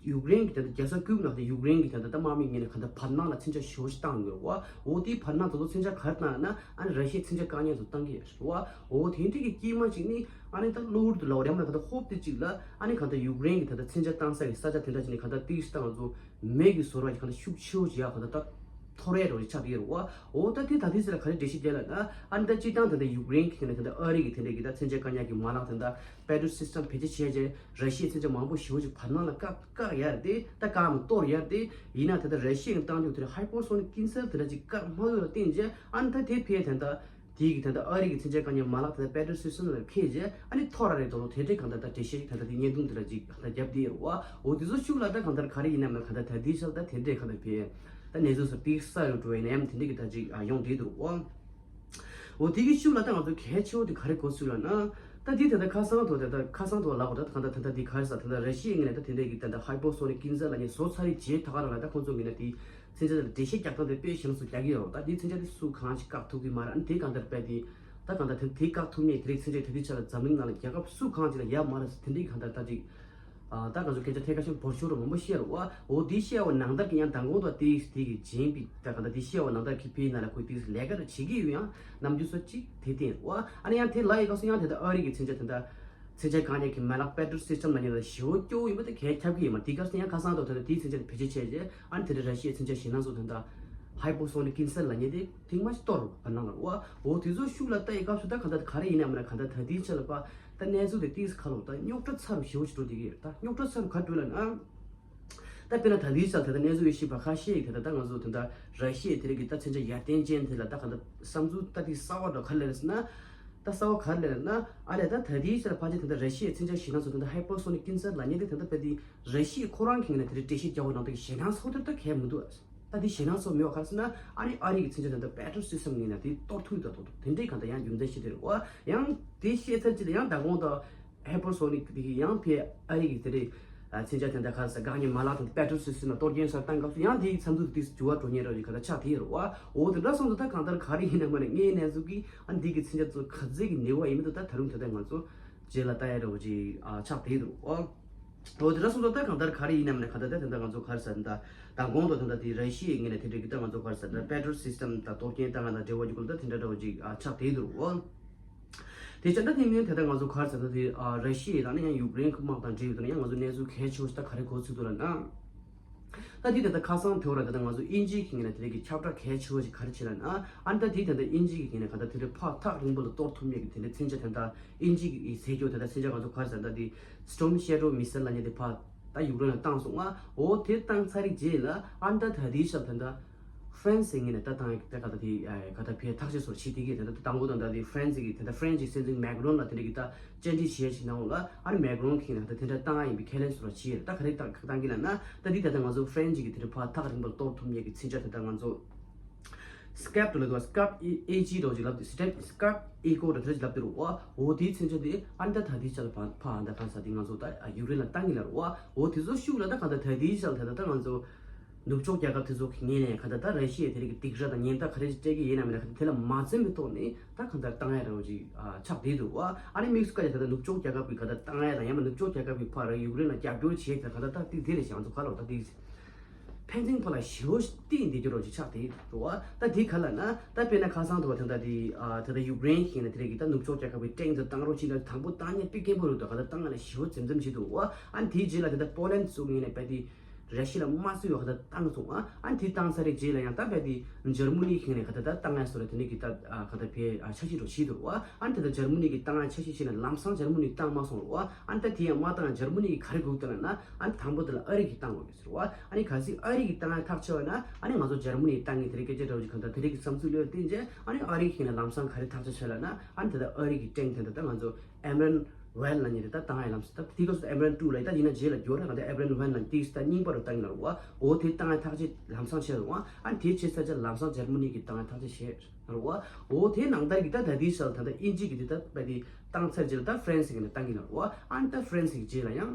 ཡུཀ་རེན་གྱི་ད་ལྟ་རྒྱལ་ས་ཀིབ་ནང་དེ་ཡུཀ་རེན་གྱི་ད་ལྟ་ད་དམག་མི་ངོས་ནས་གང་ལྟར་བར་སྣང་ལ་མཚོན་ཆ་ཞེ་པོ་ཞིག་བཏང་འགྲོ་བ། འོ་དེའི་བར་སྣང་དེ་ཚོ་མཚོན་ཆ་ག་རེ་བཏང་ན་ཨ་ནི་ར་ཤི་ཡའི་མཚོན་ཆ་བཀག་ཉར་ཚོ་བཏང་གི་ཡོད་རེད་བ། འོ་དེ་འདྲ་གི་དཀྱིལ་མ་ཅིག་ནི་ཨ་ནི་ད་གློ་བུར་དུ་ལབ་རེད་མ་གང་ལྟར་ཧོབ་དེ་ཅིག་ལ་ཨ་ནི་གང་ལྟར་ཡུཀ་རེན་གྱི་ད་ལྟ་མཚོན་ཆ་བཏང་ས་གི་ས་ཆ་དེ་འདྲ་ཅིག་ནས་གང་ལྟར་ཏིག་ཙམ་ང་ཚོ་མེ་གི་ཟོར་བ་ཞིག་གང་ལྟར་ཤུགས་ཆེ་བོ་ཞིག་ཡར་གང་ལྟར་ད་འཐོར་ཡས་འགྲོ་ཞིག་ཆགས་ཀྱི་ཡོད་རེད་བ། འོ་ད་དེ་ད་དེ་ཟེར་ལ་ག་རེ་འགྲེལ་བཤད་རྒྱག་ལབ་ན། ཨ་ནི་ད་སྤྱིར་བཏང་དེ་འདྲ་ཡུཀ་རེན་གྱི་དེ་འདྲ་དེ་འདྲ་ཨ་རི་གི་དེ་འདྲ་གི་ད་མཚོན་ཆ་བཀག་ཉར་གྱི་མ་ལག་དེ་འདྲ་Patriot System བེད་སྤྱོད་བྱས་རྗེས་ར་ཤི་ཡའི་མཚོན་ཆ་མང་པོ་ཞེ་པོ་ཞིག་བར་སྣང་ལ་བཀག་བཀག་ཡ་རེད་དེ། ད་བཀག་མ་གཏོར་ཡ་རེད་དེ། ཡིན་ན་དེ་ད་ར་ཤི་ཡའི་བཏང་རྒྱུ་དེ་འདྲ་ཧའི་པར་སོ་ནིག་ཀུན་གསལ་དེ་འདྲ་ཅིག་བཀག་མ་ཡོད་ལ་བརྟེན་རྗེས་ཨ་ནི་ད་དེ་ཕེ་དེ་འདྲ་དེའི་གི་ད་ལྟ་ཨ་རི་གི་མཚོན་ཆ་བཀག་ཉར་མ་ལག་དེ་ལ་Patriot System ལ་འཁེལ་རྗེས་ཨ་ནི་འཐོར་ར་རེད་དོ། དེ་འདྲའི་གང་ལྟར་ད་འགྲེལ་བཤད་ད་ལྟ་དེ་བརྙན་ཐུང་དེ་འདྲ་ཅིག་གང་ལྟར་བརྒྱབ་བསྡད་ཡོད་རེད་བ། འོ་དེ་ཚོ་ཤུགས་ལ་ད་གང་ལྟར་ག་རེ་ཡིན་ན་མིན་གང་ལྟར་ད་དེའི་ཆར་ད་དེ་འདྲའི་གང་ལྟར་ཕེ་ད་གནས་ཚུལ་སོགས་ཏིག་ཙམ་རུ་འགྲོ་ཡིན་ན་ཡང་དེ་འདྲའི་གི་ད་ཅིག་ཡོང་བསྡད་འདུག་རེད་བ། འོ་དེ་གི་ཤུགས་ལ་ད་ང་ཚོ་གལ་ཆེ་བོ་དེ་ག་རེ་གོ་ཚུལ་ལབ་ན། ད་དེ་ད་ལྟ་ཁ་སང་དུ་ད་ལྟ་ཁ་སང་དུ་ལབ་དགོས་ད་གང་ལྟར་ད་ལྟ་དེ་ག་རེ་ཟེར་ད་ལྟ་ར་ཤི་ཡའི་ངོས་ནས་ད་དེ་འདྲའི་གི་ད་ལྟ་ཧའི་པར་སོ་ནིག་ཀུན་གསལ་ལབ་མཁན་བཟོ་ཚར་རེད་རྗེས་ད་ག་རང་ལ་ད་ཁོང་ཚོ་ངོས་ནས་དེ་མཚོན་ཆ་དེ་འགྲེལ་བཤད་རྒྱག་སྟངས་དེ་དཔེ་ཞེ་ན་སུ་རྒྱག་གི་ཡོད་རེད། ད་དེ་མཚོན་ཆ་དེ་སུ་གང་ཞིག་བཀག་ཐུབ་ཀྱི་མ་རེད། ཨ་ནི་དེ་གང་ལྟར་དཔེ་དེ་ད་གང་ལྟར་དེ་དེ་བཀག་ཐུབ་མེད་དེ་རིགས་མཚོན་ཆ་དེ་དུས་ཆ་ལ་འཛམ་གླིང་ནང་ལ་རྒྱལ་ཁབ་སུ་གང་ཅིག་ལ་ཡ་མ་རེད་ཟེར་དེ་འདྲའི་གང་ལྟར་ད་ཅིག་ཨ་ད་ག་ཚོད་སྐད་ཆ་ཐད་ཀ་ཤིང་བོར་ཤོར་རོ་མང་པོ་བཤད་རོ་བ། འོ་དེ་བཤད་བ་ནང་ལྟར་གྱི་ཡང་མདང་དགོང་དང་དེ་དེ་གི་རྗེས་པའི་ད་ག་ད་དེ་བཤད་བ་ནང་ལྟར་གྱི་ཕའི་ནང་ལ་ཁོས་དེ་ལས་ཀ་ར་བྱེད་ཀྱི་ཡོད་ཡང་རྣམ་འགྱུར་སོགས་ཅིག་དེ་བསྟན་རོ་བ། ཨ་ནི་ཡང་དེ་ལ་ཡི་ག་སོ་ཡང་དེ་ད་ཨ་རི་གི་མཚོན་ཆ་དེ་ད་མཚོན་ཆ་གང་ཉག་གི་མ་ལག་Patriot System ལ་ཉེ་ལ་ཞེ་བོ་སྐྱོ་བོ་ཡིན་པ་དེ་གས་ཁྱབ་ཀྱི་ཡིན་མ། དེ་ག་སོ་ཡང་ཁ་སང་དང་དེ་ད་དེའི་མཚོན་ཆ་དེ་བེད་སྤྱོད་བྱས་རྗེས་ཨ་ནི་དེ་ད་ར་ཤི་ཡའི་མཚོན་ཆ་ཞེད་སྣང་སོགས་དེ་ད་ཧའི་པར་སོ་ནིག་ཀུན་གསལ་ལབ་མཁན་དེ་ཐེངས་མ་ཞིག་གཏོར་རོ་བ་ནང་ལ་རོ་བ། འོ་དེ་ཚོ་ཤུགས་ལ་ལྟ་ཡི་སྐབས་སུ་ད་ག་ད་ག་རེ་ཡིན་ན་མིན་ན་ག་ད་ད་དེའི་ཆ་ལ་པ། ད་གནས་ཚུལ་དེ་ཏིས་ཁ་ལོ་ད་རྙོག་དྲ་ཚ་རུ་ཞེ་བོ་ཞིག་འགྲོ་བསྡད་ཀྱི་ཡོད། ད་རྙོག་དྲ་ཚ་རུ་ག་འགྲོ་ལབ་ན། ད་དཔེར་ན་ད་ལིའི་ས་ད་ད་གནས་ཚུལ་ཡོད་ཤེས་པ་ཁ་ཤས་ཡིན་ད་ད་ད་ང་ཚོ་ད་ད་ར་ཤི་ཡའི་དེ་རིགས་ཀྱི་ད་མཚོན་ཆ་ཡར་བརྟན་ཅན་དེ་ལ་ད་ག་ད་བསམ་ཚུལ་ད་དེ་གསར་བ་འདྲ་ག་ལས་ཟེར་ན། ད་གསར་བ་ག་ལས་ན་ཨ་ལས་ད་ད་དེའི་ས་ཕལ་ཆེར་ད་ད་ར་ཤི་ཡའི་མཚོན་ཆ་ཞེད་སྣང་ཚོ་ད་ད་ཧའི་པར་སོ་ནིག་ཀུན་གསལ་ལབ་མཁན་དེ་ད་ད་དཔེ་དེ་ར་ཤི་ཡའི་ཁོ་རང་གི་ངོས་ནས་དེ་རིགས་འགྲེལ་བཤད་རྒྱག་དགོས་ནང་དེ་གི་ཞེད་སྣང་ཚོ་དེ་ད་གས་མི་འདུག་ད་དེ་ཞེད་སྣང་ཚོ་མེད་པ་ག་རེ་ཟེར་ན་ཨ་ནི་ཨ་རི་གི་མཚོན་ཆ་ད་ད་Patriot System ངོས་ནས་དེ་གཏོར་ཐུབ་ད་དོ་དེ་འདྲའི་གང་ད་ཡང་རྒྱུ་མཚན་ཞིག་དེ་རེད་བ། ཡང་དེ་བཤད་ཚར་ཅི་ད་ཡང་ད་དགོང་ད། ཧའི་པར་སོ་ནིག་དེ་གི་ཡང་ཕའི་ཨ་རི་གི་དེ་རེད། མཚོན་ཆ་དེ་འདྲ་ག་རེ་ཟེར། འགག་ཉེས་མ་ལག་དང་པེ་ཊོལ་སི་སི་ཊམ་ལ་གཏོར་སྐྱོན་སོགས་བཏང་སྐབས་སུ་ཡང་དེའི་འཚམས་འདྲི་དེ་འགྱུར་བ་འགྲོ་ཉེན་རོགས་ཀྱི་ག་ད་ཆགས་དེ་ཡོད་རེད་བ། འོ་དེ་འདྲ་སོང་ཙང་ད་གང་ལྟར་ག་རེ་ཡིན་ན་མ་ནས་ངའི་གནས་ཚུལ་གྱི་ཨ་འདི་གི་མཚོན་ཆ་ཚོ་ག་ཚད་ཀྱི་ནུས་པ་ཡིན་མིན་དེ་ད་ད་རུང་དེ་ད་ང་ཚོ་རྗེས་ལ་ལྟ་ཡ་རོགས་ཀྱི་ཨ་ཆགས་དེ་ཡོད་རེད་བ། འོ་དེ་འདྲ་སོང་ཙང་ད་གང་ལྟར་ག་རེ་ཡིན་ན་མ་ནས་ག་ད་ད་དེ་འདྲ་ང་ཚོ་ག་རེ་ཟེར་ད་མདང་དགོང་དུ་ད་ད་དེ་ར་ཤི་ཡའི་ངོས་ནས་དེ་འདྲ་གི་ད་ང་ཚོ་ག་རེ་ཟེར་ད་པེ་ཊོལ་སི་སི་ཊམ་ད་གཏོར་སྐྱོན་བཏང་ང་དང་འབྲེལ་བ་ཡོད་སྐོར་ད་དེ་འདྲ་རོགས་ཀྱི་ཨ་ཆགས་དེ་ཡོད་རེད་བ། དེ་བྱས་ན་དེ་མིན་དེ་ལྟར་ང་ཚོ་ག་རེ་ཟེར་ན་དེ་ཨ་ར་ཤི་ཡ་དང་ནི་ཡང་ཡུཀ་རེན་གྱི་དམག་དང་འབྲེལ་ཡོད་དུ་ན་ཡང་ང་ཚོ་གནས་ཚུལ་གལ་ཆེ་བོ་ཞིག་ད་ག་རེ་གོ་ཚུལ་འདུག་ལབ་ན། ད་དེ་ད་ལྟ་ཁ་སང་དེ་བར་ད་ལྟ་ང་ཚོ་དབྱིན་ཇིའི་གི་ངོས་ནས་དེ་རིགས་ཀྱི་ཁྱབ་བསྒྲགས་གལ་ཆེ་བོ་ཞིག་ག་རེ་བྱས་ལབ་ན། ཨ་ནི་ད་དེ་ད་ལྟ་དབྱིན་ཇི་གི་ངོས་ནས་ག་ད་དེ་རིགས་ཕར་ཐག་རིང་པོ་ལ་གཏོར་ཐུབ་མཁན་གི་དེ་འདྲའི་མཚོན་ཆ་དེ་ད་དབྱིན་ཇི་གི་ཟས་སྐྱོ་དེ་ད་མཚོན་ཆ་ང་ཚོ་ག་རེ་ཟེར་ད་དེ་Storm Shadow missile ལབ་མཁན་དེ་ཕར་ད་ཡུཀ་རེན་ལ་བཏང་སོང་ང་། འོ་དེ་བཏང་ཚར་རིགས་རྗེས་ལ་ཨ་ནི་ད་ད་དེའི་ཞབས་ད་ད། ཧྥ་རན་སིའི་ངོས་ནས་ད་དང་ད་ག་ད་དེ་ག་ད་ཕའི་ཐག་གཅོད་སོར་བྱེད་དེ་གི་དེ་ད་དང་པོ་དང་ད་དེ་ཧྥ་རན་སི་གི་དེ་ད་ཧྥ་རན་སིའི་སྲིད་འཛིན་མེག་རོན་ལ་དེ་འདྲ་གི་ད་བཅར་འདྲི་བྱས་ཕྱིན་ནའང་ལ་ཨ་ནི་མེག་རོན་གྱིས་ན་ད་དེ་འདྲ་བཏང་ཡ་ཡིན་པའི་ཁས་ལེན་སོར་བྱེད་ད་ག་རེ་ད་ག་བཏང་གི་ལབ་ན་ད་དེ་ད་ད་ང་ཚོ་ཧྥ་རན་སི་གི་དེ་འདྲ་ཕ་ཐག་རིང་པོར་གཏོར་ཐུབ་མཁན་གི་མཚོན་ཆ་དེ་ད་ང་ཚོ་སི་ཀེབ་དུ་ལ་དུ་བ་སི་ཀེབ་ཨེ་ཇི་འདྲ་བོ་ཅིག་ལབ་དུས་སི་ཀེབ་ཨེ་ཀོ་འདྲ་དེ་འདྲ་ཅིག་ལབ་དུས་རུ་བ་འོ་དེའི་མཚོན་ཆ་དེ་ཨ་ནི་ད་ད་དེའི་ཆ་ལ་ཕ་ཕ་ཨ་ད་ག་ས་དེ་ང་ཚོ་ད་ཡུཀ་རེན་ལ་བཏང་གི་ལ་རུ་བ་འོ་དེ་ཚོ་ཤུགས་ལ་ད་ག་ད་ད་དེའི་ཆ་ལ་ད་ད་ད་ང་ཚོ། ནུབ་ཕྱོགས་རྒྱལ་ཁབ་དེ་ཚོ་གི་ངོས་ནས་ག་ད་ད་ར་ཤི་ཡའི་དེ་རིགས་ཀྱི་སྡིགས་ར་དང་ཉེན་བརྡ་ག་རེ་ཞིག་སྤྲད་ཀྱི་ཡིན་ནམ་མིན་ན་ག་ད་དེ་ལ་མ་འཛེམ་པའི་ཐོག་ནས་ད་གང་ལྟར་བཏང་ཡ་འདྲ་བོ་ཅིག་ཨ་ཆགས་བསྡད་འདུག་བ། ཨ་ནི་དམིགས་སུ་བཀར་ཡ་ད་ད་ནུབ་ཕྱོགས་རྒྱལ་ཁབ་ཀྱིས་ག་ད་བཏང་ཡ་དང་ཡང་ན་ནུབ་ཕྱོགས་རྒྱལ་ཁབ་ཀྱིས་ཕར་ཡུཀ་རེན་ལ་རྒྱབ་སྐྱོར་བྱེད་ཡ་ག་ད་ད་དེ་དེ་རེད་ཞེས་ང་ཚོ་ག་ལ་ད་དེ་ཕན་ཚུན་བར་ལ་ཞེ་པོ་བལྟས་འདི་འགྱུར་རོགས་ཅིག་ཆགས་བསྡད་འདུག་བ། ད་དེ་ག་ལ་ན་ད་དཔེར་ན་ཁ་སང་དུ་བ་ད་ད་དེ་ཨ་ད་ད་ཡུཀ་རེན་གྱིས་ན་དེ་རིགས་ཀྱི་ད་ནུབ་ཕྱོགས་རྒྱལ་ཁབ་ཀྱི་ཏྲེང་དུ་བཏང་རོགས་ཅིག་ད་དང་པོ་བཏང་ཉེ་པི་སྐད་པོ་རུ་ད་ག་ད་བཏང་ང་ལ་ཞེ་པོ་འཛེམ་འཛེམ་བྱེད་འདུག་བ། ཨ་ནི་དེའི་རྗེས་ལ་ད་ད་པོ་ལན་སུ་ངོས་ནས་བས་དེ། ར་ཤི་ཡ་ལ་དམག་འཁྲུག་ཡོད་ག་ད་བཏང་སོང་ཨ། ཨ་ནི་དེ་བཏང་ཚར་རེ་རྗེས་ལ་ཡང་ད་བས་དེ་འཇར་མ་ནི་ཁེངས་ནས་ག་ད་ད་བཏང་ཡ་སོ་ར་དེ་ནི་གི་ད་ག་ད་བས་འཆར་གཞི་རུ་ཤི་འདུག་ཨ། ཨ་ནི་ད་ད་འཇར་མ་ནི་གི་བཏང་ཡ་འཆར་གཞི་ཤི་ན་ལམ་སང་འཇར་མ་ནི་བཏང་མ་སོང་རུ་ཨ། ཨ་ནི་ད་དེ་ཡང་མ་བཏང་ཡ་འཇར་མ་ནི་གི་ག་རེ་དགོས་ད་ལ་ན་ཨ་ནི་དང་པོ་དེ་ལ་ཨ་རི་གི་བཏང་དགོས་གི་ཟེར་ཨ། ཨ་ནི་གལ་སྲིད་ཨ་རི་གི་བཏང་ཡ་ཐག་ཆོད་ན་ཨ་ནི་ང་ཚོ་འཇར་མ་ནི་བཏང་གི་དེ་རིགས་སྐད་ཆ་འདྲ་བོ་ཅིག་ག་ད་དེ་རིགས་ཀྱི་བསམ་ཚུལ་ལོས་བསྟན་རྗེས་ཨ་ནི་ཨ་རི་གི་ན་ལམ་སང་ག་རེ་ཐག་ཆོད་ཆོད་ལ་ན་ཨ་ནི་ད་ད་ཨ་རི་གི་ཏྲེང་དེ་འདྲ་ད་ང་ཚོ། ཨེམ་རན་ཝན་ལ་ཉེ་རེ་ད་བཏང་ཡ་ལམ་སང་ད་དེ་ག་སུ་ཨེམ་རན་ཊུ་ལ་ཡི་ད་ཡིན་ན་རྗེས་ལ་འགྱུར་ར་ག་ད་ཨེམ་རན་ཝན་ལ་དེ་ད་རྙིང་པ་རུ་བཏང་ཡིན་ལ་རུ་བ། འོ་དེ་བཏང་ཡ་ཐག་ཆོད་ལམ་སང་བྱས་རུ་བ། ཨ་དེ་བྱས་ཚར་རྗེས་ལམ་སང་འཇར་མ་ནི་གི་བཏང་ཡ་ཐག་ཆོད་བྱས་རུ་བ། འོ་དེ་ནང་ལྟར་གི་ད་ད་དེའི་ཤལ་ད་ད་དབྱིན་ཇི་གི་དེ་ད་པ་དེ་བཏང་ཚར་རྗེས་ལ་ད་ཧྥ་རན་སི་གི་ནས་བཏང་གི་ལ་རུ་བ། ཨ་ད་ཧྥ་རན་སི་གི་རྗེས་ལ་ཡང་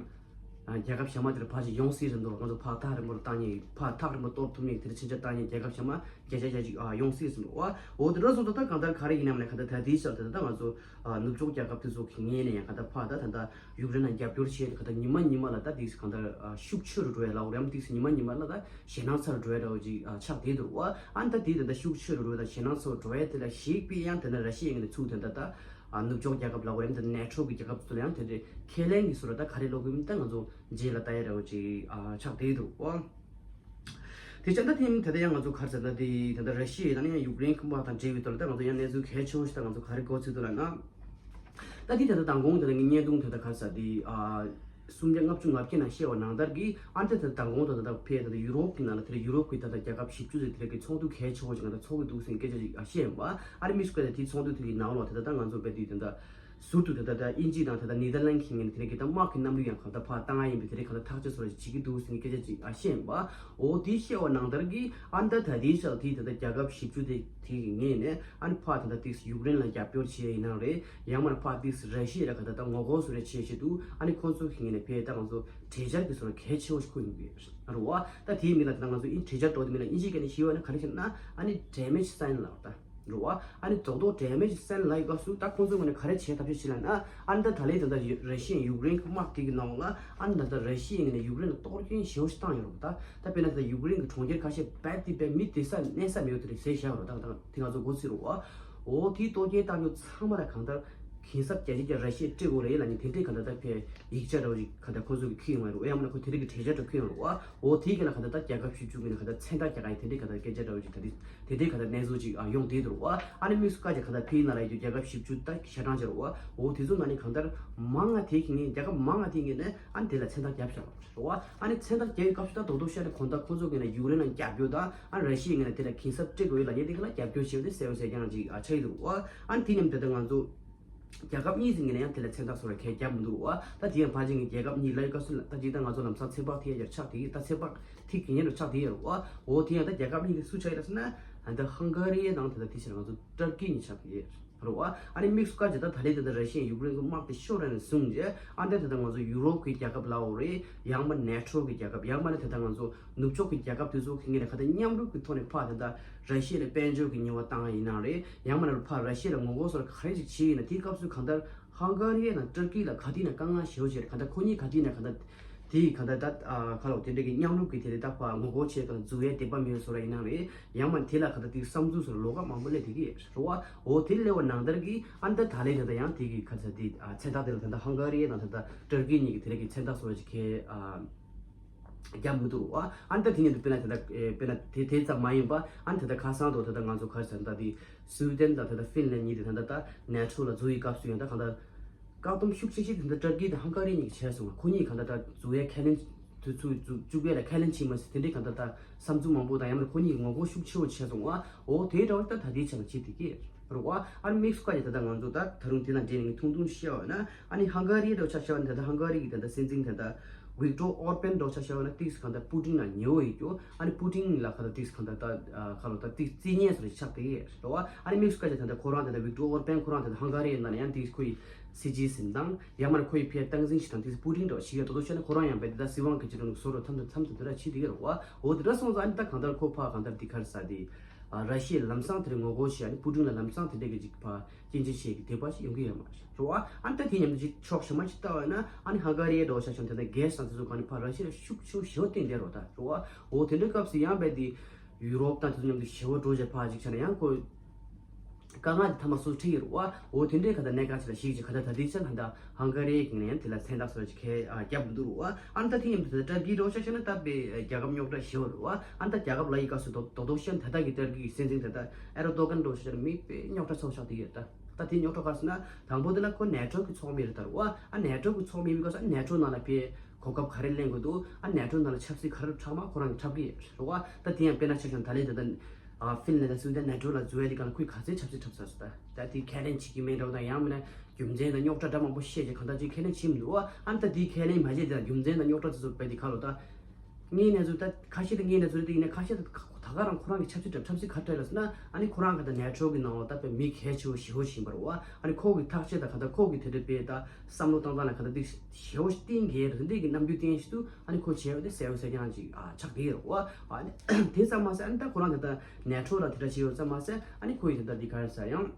རྒྱལ་ཁབ་གཞན་མ་དེར་ཕར་ཞིག་ཡོང་སྲིད་རེད་འདུག་ང་ཚོ་ཕར་ཐག་རིང་པོར་བཏང་ཉེ་ཕར་ཐག་རིང་པོ་གཏོར་ཐུབ་ཉེ་དེར་ཕྱིན་ཆད་བཏང་ཉེ་རྒྱལ་ཁབ་གཞན་མ་བརྒྱ་ཆ་བརྒྱ་ཅིག་ཡོང་སྲིད་ཟིན་འདུག་བ། འོ་དེ་འདྲ་སོང་ཙང་ད་གང་ལྟར་ག་རེ་ཡིན་ནམ་ལས་ག་ད་ད་དེའི་ཤལ་ད་ད་ང་ཚོ། ནུབ་ཕྱོགས་རྒྱལ་ཁབ་དེ་ཚོ་གི་ངོས་ནས་ཡང་ག་ད་ཕ་ད་ད་ད་ཡུཀ་རེན་ལ་རྒྱབ་སྐྱོར་བྱས་ཏེ་ག་ད་ཉི་མ་ཉི་མ་ལ་ད་དེ་ག་ད་ཤུགས་ཆེ་རུ་འགྲོ་ཡ་ལ་འོ་རེམ་དེ་ཉི་མ་ཉི་མ་ལ་ད་ཞེད་སྣང་ཚ་རུ་འགྲོ་ཡ་འདྲ་བོ་ཅིག་ཆགས་བསྡད་འདུག་བ། ཨ་ནི་ད་དེ་ད་ད་ཤུགས་ཆེ་རུ་འགྲོ་ཡ་ད་ཞེད་སྣང་ཚ་རུ་འགྲོ་ཡ་དེ་ལ་གཞིགས་པའི་ཡང་དེ་ན་ར་ཤི་ཡ་ངོས་ནས་ཚུགས་དེ་ད་ད་ནུབ་ཕྱོགས་རྒྱལ་ཁབ་ལ་འོ་རེམ་ད་ནེ་ཊོ་གི་རྒྱལ་ཁབ་ཚོ་ལ་ཡང་དེ་འདྲའི་ཁས་ལེན་གྱི་སོ་ར་ད་ག་རེ་ལོག་གི་མིན་ད་ང་ཚོ་རྗེས་ལ་ལྟ་ཡ་འདྲ་བོ་ཅིག་ཆགས་བསྡད་འདུག་བ། དེ་བྱས་ད་ཐེངས་ད་ལྟ་ཡང་ང་ཚོ་ག་རེ་ཟེར་ན་དེ་ད་ལྟ་ར་ཤི་ཡ་དང་ཡང་ཡུཀ་རེན་གྱི་དམག་དང་འབྲེལ་བའི་ཐོག་ལ་ད་ང་ཚོ་ཡང་གནས་ཚུལ་གལ་ཆེ་བོ་ཞིག་ད་ང་ཚོ་ག་རེ་གོ་ཚུལ་འདུག་ལབ་ན། ད་དེ་ད་ལྟ་མདང་དགོང་ད་ལྟ་ངའི་བརྙན་ཐུང་ད་ལྟ་ག་རེ་ཟེར་དེ་ཨ་སུམ་བརྒྱ་ལྔ་བཅུ་ང་བརྒྱད་ནང་བཤད་པ་ནང་ལྟར་གྱི་ཨ་ད་ད་མདང་དགོང་ད་ད་ལྟ་ཕེ་ད་ལྟ་ཡུ་རོབ་ཀྱི་ནང་ལ་དེ་ལ་ཡུ་རོབ་ཀྱི་ད་ལྟ་རྒྱལ་ཁབ་བཞི་བཅུ་ཙམ་དེ་ལ་གི་ཚོགས་འདུ་གལ་ཆེ་བོ་ཞིག་ང་ད་ཚོགས་ཀྱི་འདུག་ཟེར་སྐད་ཆ་ཞིག་ཨ་བཤད་ཡིན་པ། ཨ་རི་མི་སུ་ཀ་ད་དེ་ཚོགས་འདུ་དེ་གི་ནང་ལ་ད་ད་ད་ང་ཚོ་བལ་དུས་ད་ད། ཟུར་དུ་ད་ལྟ་དབྱིན་ཇི་དང་ད་ལྟ་ནེ་དར་ལན་གྱི་ངོས་ནས་དེ་རིང་གི་ད་དམག་གི་གནམ་གྲུ་ཡང་གང་ལྟར་ཕར་བཏང་ཡ་ཡིན་པའི་དེ་རིང་གང་ལྟར་ཐག་གཅོད་སོགས་བྱེད་ཀྱི་འདུག་ཟེར་ནས་སྐད་ཆ་ཅིག་ཨ་བཤད་ཡིན་པ། འོ་དེ་བཤད་པ་ནང་ལྟར་གྱི་ཨ་ད་ད་དེའི་ཤག་དེ་ད་ལྟ་རྒྱལ་ཁབ་བཞི་བཅུ་དེ་དེ་གི་ངོས་ནས་ཨ་ནི་ཕར་ད་ལྟ་ཏིག་ཡུཀ་རེན་ལ་རྒྱབ་སྐྱོར་བྱས་ཡིན་ནའང་རེད། ཡང་མིན་ན་ཕར་ཏིག་ར་ཤི་ཡ་ལ་གང་ལྟར་ད་ངོ་རྒོལ་བཟོ་རེས་བྱེད་བྱེད་དུ་ཨ་ནི་ཁོང་ཚོ་གི་ངོས་ནས་ཕེ་ད་ང་ཚོ་གྲོས་འཆར་གྱི་བཟོ་འདྲ་གལ་ཆེ་བོ་ཞིག་བཀོད་ཡོང་གི་རེད་བ། ད་དེའི་མིང་ལ་ད་ལྟ་ང་ཚོ་ཨིན་གྲོས་འཆར་འདྲ་བོ་དེ་མིང་ལ་ཨིན་ཇིའི་སྐད་ནས་ཞུས་པ་ན་ག་རེ་ཟེར་ན་ཨ་ནི་ཌེ་མེཇ་སའིན་ལབ་ད། རེད་བ། ཨ་ནི་རྡོག་རྡོག་ཌེ་མེཇ་སན་ལ་ཡི་སྐབས་སུ་ད་ཁོང་ཚོའི་ངོས་ནས་ག་རེ་བྱེད་ཐབས་ཤེས་བྱེད་ལབ་ན། ཨ་ནི་ད་ད་ལན་ད་ལྟ་ར་ཤི་ཡ་ཡུཀ་རེན་གྱི་དམག་དེ་གི་ནང་ལ་ཨ་ནི་ད་ལྟ་ར་ཤི་ཡའི་ངོས་ནས་ཡུཀ་རེན་ལ་གཏོར་སྐྱོན་ཞེ་པོ་ཞིག་བཏང་ཡོད་རེད་བ། ད་ད་དཔེར་ན་ད་ཡུཀ་རེན་གྱི་གྲོང་ཁྱེར་ཁ་ཤས་རྦད་དེ་རྦད་མི་བསྡད་ས་གནས་ས་མེད་པ་དེ་རེད་ཟེར་བཞག་ཡོད་རེད། ད་ད་དེ་ང་ཚོ་མགོ་ཚོས་རེད་བ། འོ་དེའི་གཏོར་སྐྱོན་བཏང་རྒྱུ་ཚང་མ་ལ་གང་ལྟར་གན་ས་བརྒྱ་ཆ་བརྒྱ་ར་ཤི་ཡས་སྤྲད་དགོས་རེད་ལབ་ནས་དེ་འདྲའི་གང་ལྟར་ད་ཕའི་ཡིག་ཆ་འདྲ་བོ་ཞིག་གང་ལྟར་ཁོང་ཚོ་གིས་ཁྱེར་ཡོང་བ་རེད་བ། ཡང་མིན་ན་ཁོ་དེ་རིགས་ཀྱི་གྲོས་འཆར་འདྲ་ཁྱེར་ཡོང་རེད་བ། འོ་དེའི་སྒང་ལ་གང་ལྟར་ད་རྒྱལ་ཁབ་བཞི་བཅུ་གི་ནང་གང་ལྟར་མཚན་རྟགས་རྒྱག་ག་ཡི་དེ་འདྲའི་གང་ལྟར་སྐད་ཆ་འདྲ་བོ་ཞིག་ད་དེ་དེ་འདྲའི་གང་ལྟར་གནས་ཚུལ་ཅིག་ཨ་ཡོང་བསྡད་འདུག་རེད་བ། ཨ་ནི་དམིགས་སུ་བཀར་བྱས་གང་ལྟར་ཕའི་ནང་ལ་ཡོད་རྒྱུ་རྒྱལ་ཁབ་བཞི་བཅུ་ད་ཞེ་གྲངས་ཅིག་རེད་བ། འོ་དེ་ཚོ་ནང་ནས་གང་ལྟར་མང་ང་དེ་གི་ངས་རྒྱལ་ཁབ་མང་ང་དེ་གི་ནས་ཨ་ནི་དེ་ལ་མཚན་རྟགས་བརྒྱབ་བཞག་པ་རེད་བ། ཨ་ནི་མཚན་རྟགས་བརྒྱབ་པའི་སྐབས་སུ་ད་རྡོག་རྡོག་བཤད་ན་གང་ལྟར་ཁོང་ཚོ་གི་ནས་ཡུཀ་རེན་ལ་རྒྱབ་སྐྱོར་དང་ཨ་ར་ཤི་ཡའི་ངོས་ནས་དེ་ལ་གན་ས་སྤྲད་དགོས་ཡོད་ལབ་ཡས་དེ་གི་ལ་རྒྱབ་སྐྱོར་བྱས་ཏེ་གསལ་པོ་གསལ་རྐྱང་ཅིག་ཨ་ཆགས་ཀྱི་འདུག་རེད་བ། ཨ་ནི་དེ་མཉམ་དུ་ད་ང་ཚོ་རྒྱལ་ཁབ་གཉིས་ཀྱི་ངོས་ནས་ཡང་དེ་ལ་མཚན་རྟགས་སོགས་ལ་གས་བརྒྱབ་མི་འདུག་བ། ད་དེ་ཡང་ཕལ་ཆེར་གྱི་རྒྱལ་ཁབ་གཉིས་ལ་ཡོད་སྐབས་སུ་ལ་ད་ཅིག་ད་ང་ཚོ་ལམ་སང་ཚོད་དཔག་ཐིག་ཡ་ཡར་ཆགས་དེ་ད་ཚོད་དཔག་ཐིག་གི་ཉེ་རུ་ཆགས་དེ་ཡོད་རེད་བ། འོ་དེ་ཡང་ད་རྒྱལ་ཁབ་གཉིས་དེ་སུ་ཆགས་ཡོད་ཟེར་ན་ད་ཧང་ག་རི་དང་དེ་ད་དེ་ཕྱིར་ང་ཚོ་ཏུར་ཀི་གཉིས་ཆགས་དེ་ཡོད། རེད་བ། ཨ་ནི་དམིགས་སུ་བཀར་བྱས་ད་ད་ལན་དེ་ད་ར་ཤི་ཡ་ཡུཀ་རེན་གྱི་དམག་དེ་ཤོར་རན་བཟུང་རྗེས་ཨ་འདྲ་དེ་ད་ང་ཚོ་ཡུ་རོབ་ཀྱི་རྒྱལ་ཁབ་ལའོ་རེད། ཡང་མ་ནེ་ཊོ་གི་རྒྱལ་ཁབ། ཡང་མ་ནི་དེ་ད་ང་ཚོ་ནུབ་ཕྱོགས་ཀྱི་རྒྱལ་ཁབ་དེ་ཚོ་གི་ངོས་ནས་ག་ད་མཉམ་རུབ་ཀྱི་ཐོག་ནས་ཕར་དེ་ད་ར་ཤི་ཡ་ལ་དཔལ་འབྱོར་གྱི་ཉེས་པ་བཏང་ཡིན་ན་རེད། ཡང་མ་ནི་ཕར་ར་ཤི་ཡ་ལ་ངོ་རྒོལ་སོགས་ག་རེ་ཅིག་བྱས་ཡིན་ན་དེའི་སྐབས་སུ་གང་ལྟར་ཧང་ག་རི་ཡ་དང་ཏུར་ཀི་ལ་ག་དུས་ནས་དཀའ་ངལ་ཞེ་པོ་ཅིག་རེད། ག་ད་ཁོ་གཉིས་ག་དུས་ནས་ག་ད་དེ་ག་ད་ད་ཁ་ལོ་དེ་འདྲ་གི་མཉམ་རུབ་ཀྱི་དེ་རེད། ད་ཕར་ངོ་རྒོལ་བྱས་ག་ད་འཛུལ་ཡས་དད་པ་མེད་སོགས་ར་ཡིན་ན་རེད། ཡང་མ་དེ་ལ་ག་ད་དེ་བསམ་ཚུལ་སོགས་ལོགས་ཀ་མང་པོ་སླེབས་དེ་གི་རེད་བ། འོ་དེ་སླེབས་པ་ནང་ལྟར་གྱི་ཨ་ནི་ད་ད་ལན་ད་ད་ཡང་དེ་གི་ག་ད་དེ་མཚན་རྟགས་དེ་ལ་ད་ད་ཧང་ག་རི་ཡ་དང་ད་ད་ཏུར་ཀི་གཉིས་ཀྱི་དེ་རེད་གི་མཚན་རྟགས་སོགས་ཅིག་གས་རྒྱབ་མི་འདུག་རོ། ཨ་ནི་ད་དེ་ཉིད་དུ་དཔེར་ན་དེ་འདྲ་དཔེར་ན་དེ་དེ་ཙམ་མ་ཡིན་པ་ཨ་ནི་ད་ད་ཁ་སང་དུ་ད་ད་ང་ཚོ་ག་རེ་ཟེར་ད་དེ་སུའི་ཌེན་དང་ད་ད་ཧྥིན་ལན་གཉིས་དེ་ད་ད་ད་ནེ་ཊོ་ལ་འཛུལ་ཡི་སྐབས་སུ་ཡང་ད་གང་ལྟར་བཀག་སྡོམ་ཤུགས་ཆེ་ཤོས་དེ་ད་ཏུར་ཀི་དང་ཧང་ག་རི་གཉིས་ཀྱིས་བྱས་སོང་། ཁོ་གཉིས་གང་ལྟར་ད་འཛུལ་ཡའི་ཁས་ལེན་དུས་ཚོད་འཛུལ་བཅུག་ཡས་ལ་ཁས་ལེན་བྱས་མ་ཟད་དེ་འདྲའི་གང་ལྟར་ད་བསམ་ཚུལ་མང་པོ་དང་ཡང་ན་ཁོ་གཉིས་ཀྱི་ངོ་རྒོལ་ཤུགས་ཆེ་བོ་བྱས་སོང་བ། འོ་དེའི་འདྲ་བ་ད་ད་ལྟའི་ཆ་ལ་བྱེད་དེ་གི་རེད་བ། ཨ་ནི་དམིགས་སུ་བཀར་ཡས་ད་ལྟ་ང་ཚོ་ད་ད་རུང་དེ་ནང་འབྲེལ་ནས་ཐུང་ཐུང་བཤད་པ་ན། ཨ་ནི་ཧང་ག་རི་འདྲ་བོ་ཆ་བཞག་པ་ན་ད་ལྟ་ཧང་ག་རི་གི་ད་ལྟ་སྲིད་འཛིན་ད་ལྟ་ཝིག་ཏོར་ཨོར་པན་འདྲ་བོ་ཆ་བཞག་པ་ན་ཏིག་ཙམ་གང་ལྟར་པུ་ཏིན་ལ་ཉེ་བོ་ཡོད་རྒྱུ། ཨ་ནི་པུ་ཏིན་ལ་གང་ལྟར་ཏིག་ཙམ་གང་ལྟར་ད་ཁ་ལོ་ད་ཏིག་ཙམ་རྩིས་ཉེས་སོགས་ཆགས་བསྡད་ཡོད་རེད་བ། ཨ་ནི་དམིགས་སུ་བཀར་བྱས་ད་ལྟ་ཁོ་རང་ད་ལྟ་ཝིག་ཏོར་ཨོར་པན་ཁོ་རང་ད་ལྟ་ཧང་ག་རི་ཡིན་ན་ཡང་ཏིག་ཙམ་ཁོ་ཡི་སྲིད་སྤྱིའི་འཛིན་སྟངས་ཡང་མ་ན་ཁོ་ཡི་ཕར་སྟངས་འཛིན་བྱེད་སྟངས་ཏིག་ཙམ་པུ་ཏིན་འདྲ་བོ་ཞིག་ཡོད། དོ་དོ་བཤད་ན་ཁོ་རང་ཡང་རྦད་དེ་ད་སྲིད་དབང་གི་བྱེད་ལུགས་བཟོ་རོགས་མཚམས་དང་མཚམས་དེ་འདྲ་བྱེད་བསྡད་ཀྱི་རེད་བ། འོ་དེ་འདྲ་སོང་ཙང་ཨ་ནི་ད་གང་ལྟར་ཁོ་ཕར་གང་ལྟར་འདི་ག་རེ་ཟེར་དེ། ཨ་ར་ཤི་ཡའི་ལམ་སང་དེ་འདྲའི་ངོ་རྒོལ་བྱེད་ཨ་ནི་པུ་ཏིན་ལ་ལམ་སང་དེ་འདྲའི་གི་ཅིག་ཕར་སྐྱོན་བརྗོད་བྱེད་ཀྱི་དད་པ་ཞིག་ཡོང་གི་ཡོད་མ་རེད་བ། ཨ་ནི་ད་དེ་མཉམ་དུ་ཅིག་ཕྱོགས་གཞན་མ་ཞིག་ལྟ་བ་ཡིན་ན་ཨ་ནི་ཧང་ག་རི་ཡའི་འགྲོ་ཤག་ཤང་དེ་འདྲ་གེ་སི་དང་དེ་ཚོ་གང་ནས་ཕར་ར་ཤི་ཡ་ལ་ཤུགས་ཆེ་བོ་ཞེ་པོ་བསྟན་བསྡད་རོགས་ད་རེད་བ། འོ་དེ་འདྲའི་སྐབས་སུ་ཡང་རྦད་དེ་ཡུ་རོབ་དང་དེ་ཚོ་མཉམ་དུ་ཞེ་པོ་འགྲོ་བྱས་ཕར་ཅིག་བྱས་ན་ཡང་ཁོ་དཀའ་ངལ་དེ་མཐའ་མ་སོ་སོ་འཕྲད་ཀྱི་རེད་བ། འོ་དེ་འདྲའི་ག་ད་གནད་འགག་ཅིག་ལ་གཞིགས་ཀྱི་ག་ད་ད་ལྟའི་ཆར་ད་ལྟ་ཧང་ག་རི་ཡའི་སྒང་ནས་ཡང་དེ་ལ་མཚན་རྟགས་སོགས་ཅིག་གས་ཨ་རྒྱབ་མི་འདུག་རེད་བ། ཨ་ནི་ད་དེ་མཉམ་དུ་ད་ལྟ་ཏུར་ཀི་འགྲོ་ཤག་བྱས་ན་ད་དཔེ་རྒྱལ་ཁབ་རྙོག་དྲ་ཞེ་པོ་རེད་བ། ཨ་ནི་ད་རྒྱལ་ཁབ་ལ་ཡི་སྐབས་སུ་རྡོག་རྡོག་རྡོག་བཤད་ན་ད་ལྟ་གི་ཏུར་ཀི་གི་སྲིད་འཛིན་ད་ལྟ་ཨེར་དོ་གྷན་འགྲོ་ཤག་བྱས་ན་མི་དཔེ་རྙོག་དྲ་ཚ་བོ་ཆགས་བསྡད་ཡོད་ད། ད་དེ་རྙོག་དྲ་ག་རེ་ཟེར་ན་དང་པོ་དེ་ལ་ཁོ་ནེ་ཊོ་གི་ཚོགས་མི་རེད་ད་རེད་བ། ཨ་ནེ་ཊོ་གི་ཚོགས་མི་ཡིན་པའི་སྐབས་སུ་ཨ་ནེ་ཊོ་ནང་ལ་དཔེ་གོ་སྐབས་ག་རེ་ལེན་དགོས་འདུག་ཨ་ནེ་ཊོ་ནང་ལ་ཆབ་སྲིད་ག་རེ་འཁྲབ་མ་ཁོ་རང་གིས་འཁྲབ་ཀྱི་རེད་བ། ད་དེ་ཡང་དཔེར་ན་ཆ་བཞག་ན་ད་ལན་ད་ལྟ་ཨ་ཧྥིན་ལན་དང་སུའུ་ཏན་ནེ་ཊོ་ལ་འཛུལ་ཡ་དེ་ག་ལ་ཁོས་ག་ཚོད་ཆབ་སྲིད་འཁྲབ་ཚར་སོང་། ད་ད་དེ་ཁས་ལེན་བྱེད་ཀྱི་མེད་འདྲ་བོ་དང་ཡང་མིན་ན་རྒྱུ་མཚན་དང་རྙོག་དྲ་འདྲ་མང་པོ་བཤད་ཀྱི་གང་ལྟར་ཅིག་ཁས་ལེན་བྱེད་མི་འདུག་བ། ཨ་ནི་ད་དེ་ཁས་ལེན་མ་བྱས་དེ་དང་རྒྱུ་མཚན་དང་རྙོག་དྲ་དེ་ཚོ་དཔེ་དེ་ག་ལོ་ད། དངོས་གནས་ཚུལ་ད་ཁ་ཤས་དེ་དངོས་གནས་ཚུལ་དེ་ཡིན་ན་ཁ་ཤས་དེ་ད་ག་རང་ཁོ་རང་གི་ཆབ་སྲིད་འཁྲབ་ཆབ་སྲིད་ག་འཁྲབ་ལ་ཟེར་ན་ཨ་ནི་ཁོ་རང་ག་ད་ནེ་ཊོ་གི་ནང་ལ་ད་དཔེ་མི་གལ་ཆེ་བོ་ཞེ་པོ་ཞིག་ཡིན་པ་རེད་བ། ཨ་ནི་ཁོ་གི་ཐག་གཅོད་དང་ག་ད་ཁོ་གི་དེ་འདྲ་དཔེ་ད་བསམ་བློ་བཏང་སྟངས་ལ་ག་ད་དེ་ཞེ་པོ་ཞིག་གཏིང་གི་རེད། དེ་འདྲའི་གི་རྣམ་འགྱུར་བསྟན་ཞིག་ཏུ་ཨ་ནི་ཁོ་བྱས་པ་དེ་གསལ་པོ་གསལ་རྐྱང་ཅིག་ཨ་ཆགས་བསྡད་ཡོད་རེད་བ། ཨ་ནི་དེ་ཙམ་མ་ཟད་ཨ་ནི་ད་ཁོ་རང་ག་ད་ནེ་ཊོ་ལ་དེ་འདྲ་བྱས་ཡོད་ཙམ་མ་ཟད་ཨ་ནི་ཁོ་ཡི་དེ་ད་དེ་ག་རེ་ཟེར་ཡང་།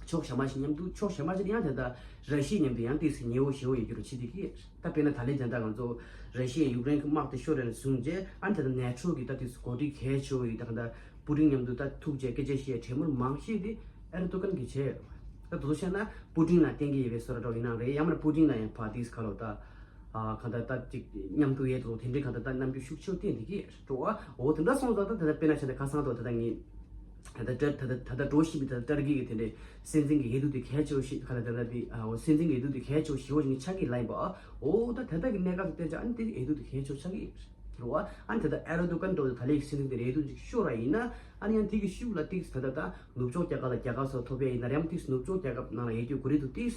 ཕྱོགས་གཞན་པ་ཞིག་མཉམ་དུ་ཕྱོགས་གཞན་པ་ཞིག་ཡང་དེ་ལྟར་ར་ཤི་ཡ་མཉམ་དུ་ཡང་ཏོག་ཙམ་ཉེ་བོ་ཞེ་བོ་ཡོད་རྒྱུ་རུ་བྱེད་དེ་གི། ད་དཔེར་ན་ད་ལན་དེ་ལྟར་ང་ཚོ་ར་ཤི་ཡས་ཡུཀ་རེན་གྱི་དམག་དེ་ཤོར་རན་བཟུང་རྗེས་ཨ་ནི་ད་ལྟ་ནེ་ཊོ་གི་ད་ཏོག་ཙམ་འགོ་ཁྲིད་གལ་ཆེ་བོ་ཡིན་ད་ག་ད་པུ་ཏིན་མཉམ་དུ་ད་ཐུག་རྗེས་སྐད་ཆ་བཤད་གྲོས་མོལ་མང་ཤོས་དེ་ཨེར་དོ་གྷན་གྱིས་བྱས་ཡོད། ད་དུ་བཤད་ན་པུ་ཏིན་ལ་བརྟེན་གྱི་ཡོད་པའི་བཟོ་འདྲ་འདྲ་ཡིན་ན་རེད། ཡང་མིན་ན་པུ་ཏིན་ལ་ཡང་ཕར་ཏོག་ཙམ་ག་ལོ་ད། ཨ་གང་ལྟར་ད་ཅིག་མཉམ་དུ་ཡོད་དོ་དེ་འདྲའི་གང་ལྟར་ད་རྣམ་འགྱུར་ཤུགས་ཆེ་བསྟན་དེ་གི་འགྲོ་བ། འོ་དེ་འདྲ་སོང་ཙང་ད་ད་ལྟ་དཔེར་ན་ཆ་ད་ཁ་སང་དོ་ད་ད་ངས་ད་ད་ད་ད་ད་ད་འགྲོ་བཞིན་པའི་ད་ད་ཏར་ཀི་གི་དེ་འདྲའི་སྲིད་འཛིན་གྱི་འོས་བསྡུ་དེ་གལ་ཆེ་བོ་ཞིག་ག་ལ་ད་ད་དེ་ཨ་འོ་སྲིད་འཛིན་གྱི་འོས་བསྡུ་དེ་གལ་ཆེ་བོ་ཞེ་བོ་ཞིག་ཆགས་ཀྱི་ལ་ཡིན་པ། འོ་ད་ད་ད་གི་གནས་སྐབས་དེ་བལྟས་ཙང་ཨ་ནི་དེ་འོས་བསྡུ་དེ་གལ་ཆེ་བོ་ཆགས་ཀྱི་རེད་བ། ཨ་ནི་ད་ད་ཨེར་དོ་གྷན་འགྲོ་ད་ད་ལའི་སྲིད་འཛིན་དེ་འོས་བསྡུ་ཅིག་ཤོར་བ་ཡིན་ན་ཨ་ནི་ཡང་དེ་གི་ཤུགས་ལ་ཏིག་ད་ད་ད་ནུབ་ཕྱོགས་རྒྱལ་ཁབ་ལ་རྒྱལ་ཁ་སོགས་ཐོབ་ཡ་ཡིན་ན་རེད། ཡང་ཏིག་ནུབ་ཕྱོགས་རྒྱལ་ཁབ་ནང་ལ་ཡོད་རྒྱུ་གོ་རེ་འདུག་ཏིག་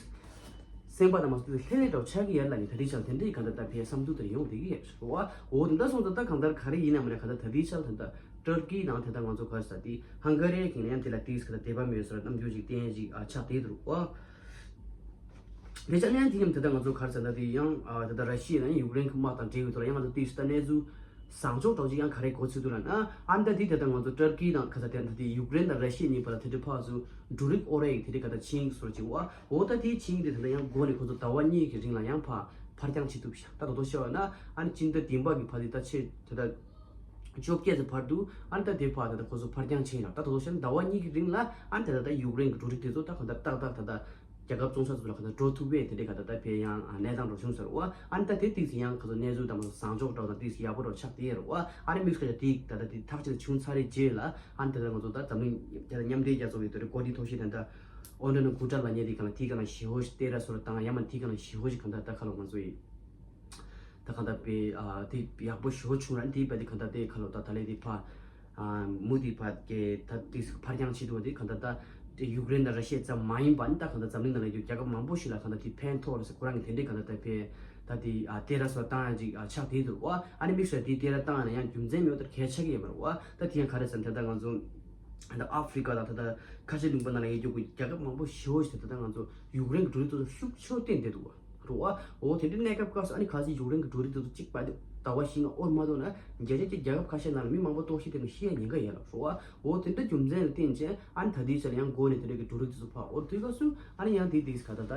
སེམས་པ་དང་མ་སོ་ལྷེ་ལྷེ་འདྲ་བོ་ཆགས་ཀྱི་ཡོད་ལ་ནི་ད་ལྟའི་ཆར་དེ་འདྲའི་གང་ལྟར་ད་ཕའི་བསམ་ཚུལ་དེར་ཡོང་བསྡད་ཀྱི་ཡོད་རེད་བ། འོ་དེ་འདྲ་སོང་ཙང་ད་གང་ལྟར་ག་རེ་ཡིན་ན་མ་རེད། གང་ལྟར་ད་ལྟའི་ཆར་ད་ལྟ་ཏུར་ཀི་ནང་དེ་ལྟར་ང་ཚོ་ག་རེ་ཟེར་དེ་ཧང་ག་རི་གིས་ཡང་དེ་ལ་ཏིག་ག་ལྟར་དད་པ་མེད་ཟེར་རྣམ་འགྱུར་ཅིག་བསྟན་ཅིག་ཨ་ཆགས་བསྡད་འདུག་བ། དེ་ཆ་ནས་དེ་ཡང་དེ་ལྟར་ང་ཚོ་ག་རེ་ཟེར་ད་དེ་ཡང་ཨ་དེ་ལྟར་ར་ཤི་ཡ་དང་ཡུཀ་རེན་གྱི་དམག་དང་འབྲེལ་བའི་ཐོག་ལ་ཡང་ང་ཚོ་ཏིག་ད་གནས་ཚུལ་བཟང་ཕྱོགས་འདྲ་ཅིག་ཡང་ག་རེ་གོ་ཚུལ་འདུག་ལབ་ན། ཨ་ནི་ད་དེ་ད་ལྟ་ང་ཚོ་ཏུར་ཀི་དང་ག་ས་དེ་ད་དེ་ཡུཀ་རེན་དང་ར་ཤི་ཡ་གཉིས་བར་ལ་དེ་འདྲའི་ཕར་ཚུར་འབྲུ་རིགས་དབོར་ཡ་གི་དེ་འདྲའི་ག་ད་ཆིངས་ཡིག་བཟོ་འདྲ་ཅིག་བ། འོ་ད་དེའི་ཆིངས་ཡིག་དེ་ད་ལྟ་ཡང་འགོ་ནས་ཁོ་ཚོ་ཟླ་བ་གཉིས་ཀྱི་རིང་ལ་ཡང་ཕར་ཕར་འགྱངས་བྱེད་ཐུབ་ཤག་ད་དོ་དོ་ཤོད་ན་ཨ་ནི་སྤྱི་ཟླ་བདུན་པ་གི་བར་དུ་ད་ཆེས་ད་ལྟ་བཅོ་བརྒྱད་ཙམ་བར་དུ་ཨ་ནི་ད་དེ་ཕར་ད་ལྟ་ཁོ་ཚོ་ཕར་འགྱངས་བྱས་ཡིན་ལ། ད་དོ་དོ་ཤོད་ན་ཟླ་བ་གཉིས་ཀྱི་རིང་ལ་ཨ་ནི་ད་ད་ལྟ་ཡུཀ་རེན་གྱི་འབྲུ་རིགས་དེ་ཚོ་ད་ག་ད་ཏག་ཏག་ད་ད། རྒྱལ་ཁབ་བཙོང་ས་ཚོ་ལ་ག་ད་འགྲོ་ཐུབ་པའི་དེ་འདྲའི་ག་ད་ད་ཕའི་ཡང་གནས་སྟངས་འགྲོ་བྱུང་ཟེར་བ། ཨ་ནི་ད་དེ་ཏིག་ཙམ་ཡང་ག་ཚོད་གནས་ཚུལ་དང་མ་བཟང་ཕྱོགས་འདྲ་བ་དང་ཏིག་ཙམ་ཡག་པོ་འདྲ་ཆགས་བསྡད་ཡོད་རེད་བ། ཨ་ནི་དམིགས་བསལ་དེ་ད་ད་དེ་ཐག་གཅོད་བྱུང་ཚར་རེད་རྗེས་ལ་ཨ་ནི་ད་ད་ང་ཚོ་ད་འཛམ་གླིང་ད་ད་མཉམ་འབྲེལ་རྒྱལ་ཚོགས་ཀྱི་དེ་འདྲའི་འགོ་ཁྲིད་ཐོག་ཤེས་དེ་ད་ཨོ་འདྲ་ནི་གུ་ཏྲ་ལ་ཉེ་དེ་ག་ལ་དེ་ག་ལ་ཞི་ཧོ་ཞིག་སྟེ་ར་སོ་ར་དང་ཡང་མ་དེ་ག་ལ་ཞི་ཧོ་ཞིག་ག་ད་ད་ཁ་ལོ་ང་ཚོ་ཡིན། ད་གང་ལྟར་པའི་ཨ་དེ་ཡག་པོ་ཞེ་པོ་བྱུང་ར་དེ་བས་དེ་གང་ལྟར་དེ་ཁ་ལོ་ད་ད་ལས་དེ་ཕ་ཨ་མུ་དེ་ཕ་གི་ད་དེ་ཕར་འགྱངས་བྱེད་དུས་དེ་གང་ལྟར་ད་དེ་ཡུཀ་རེན་དང་ར་ཤི་ཡ་ཙམ་མ་ཡིན་པ་ནི་ད་གང་ལྟར་འཛམ་གླིང་ནང་ལ་ཡོད་རྒྱལ་ཁབ་མང་པོ་ཞིག་ལ་གང་ལྟར་དེ་ཕན་ཐོགས་རེད་ཟེར་ཁོ་རང་གི་དེ་འདྲའི་གང་ལྟར་ད་ཕའི་ད་དེ་ཨ་སྟེ་ར་སོ་བཏང་ཡ་ཅིག་ཨ་ཆགས་བསྡད་འདུག་བ། ཨ་ནི་དམིགས་བསལ་དེ་སྟེ་ར་བཏང་ཡ་ན་ཡང་རྒྱུ་མཚན་མེད་པར་གལ་ཆགས་ཀྱི་ཡོད་མ་རེད་བ། ད་དེ་ཡང་ག་རེ་ཟེར་ན་ད་ལྟ་ང་ཚོ་ ད་ཨ་ཧྥི་རི་ཀ་དང་ད་ལྟ་ཁ་ཆེ་ལུང་པ་ནང་ལ་ཡོད་རྒྱུ་གི་རྒྱལ་ཁབ་མང་པོ་ཞེ་པོ་ཞིག་ད་ལྟ་ང་ཚོ་ཡུཀ་རེན་གྱི་འབྲུ་རིགས་དེ་ཚོ་ཤུགས་ཆེ་བསྟེན་བསྡད་འདུག་བ། རེད་བ། འོ་དེ་འདྲའི་གནས་སྐབས་སྐབས་སུ་ཨ་ནི་ཁ་སང་ཡུཀ་རེན་གྱི་འབྲུ་རིགས་དེ་ཚོ་གཅིག་པ་དེ་ཟླ་བ་བཞི་ལྔ་འོར་མ་གཏོགས་ན་རྒྱལ་སྤྱིའི་རྒྱལ་ཁབ་ཁ་ཤས་ནང་ལ་མི་མང་པོ་ལྟོགས་ཤི་དེ་ནི་ཤི་ཡ་ཉེན་ཁ་ཡོད་ལ། རེད་བ། འོ་དེ་འདྲ་རྒྱུ་མཚན་ལ་བརྟེན་བྱས་ཨ་ནི་ད་ལྟའི་ཆ་ལ་ཡང་སྒོ་ནས་དེ་འདྲ་གི་འབྲུ་རིགས་དེ་ཚོ་ཕར་འོར་དུས་སྐབས་སུ་ཨ་ནི་ཡང་དེ་དེ་ག་ད་ལྟ་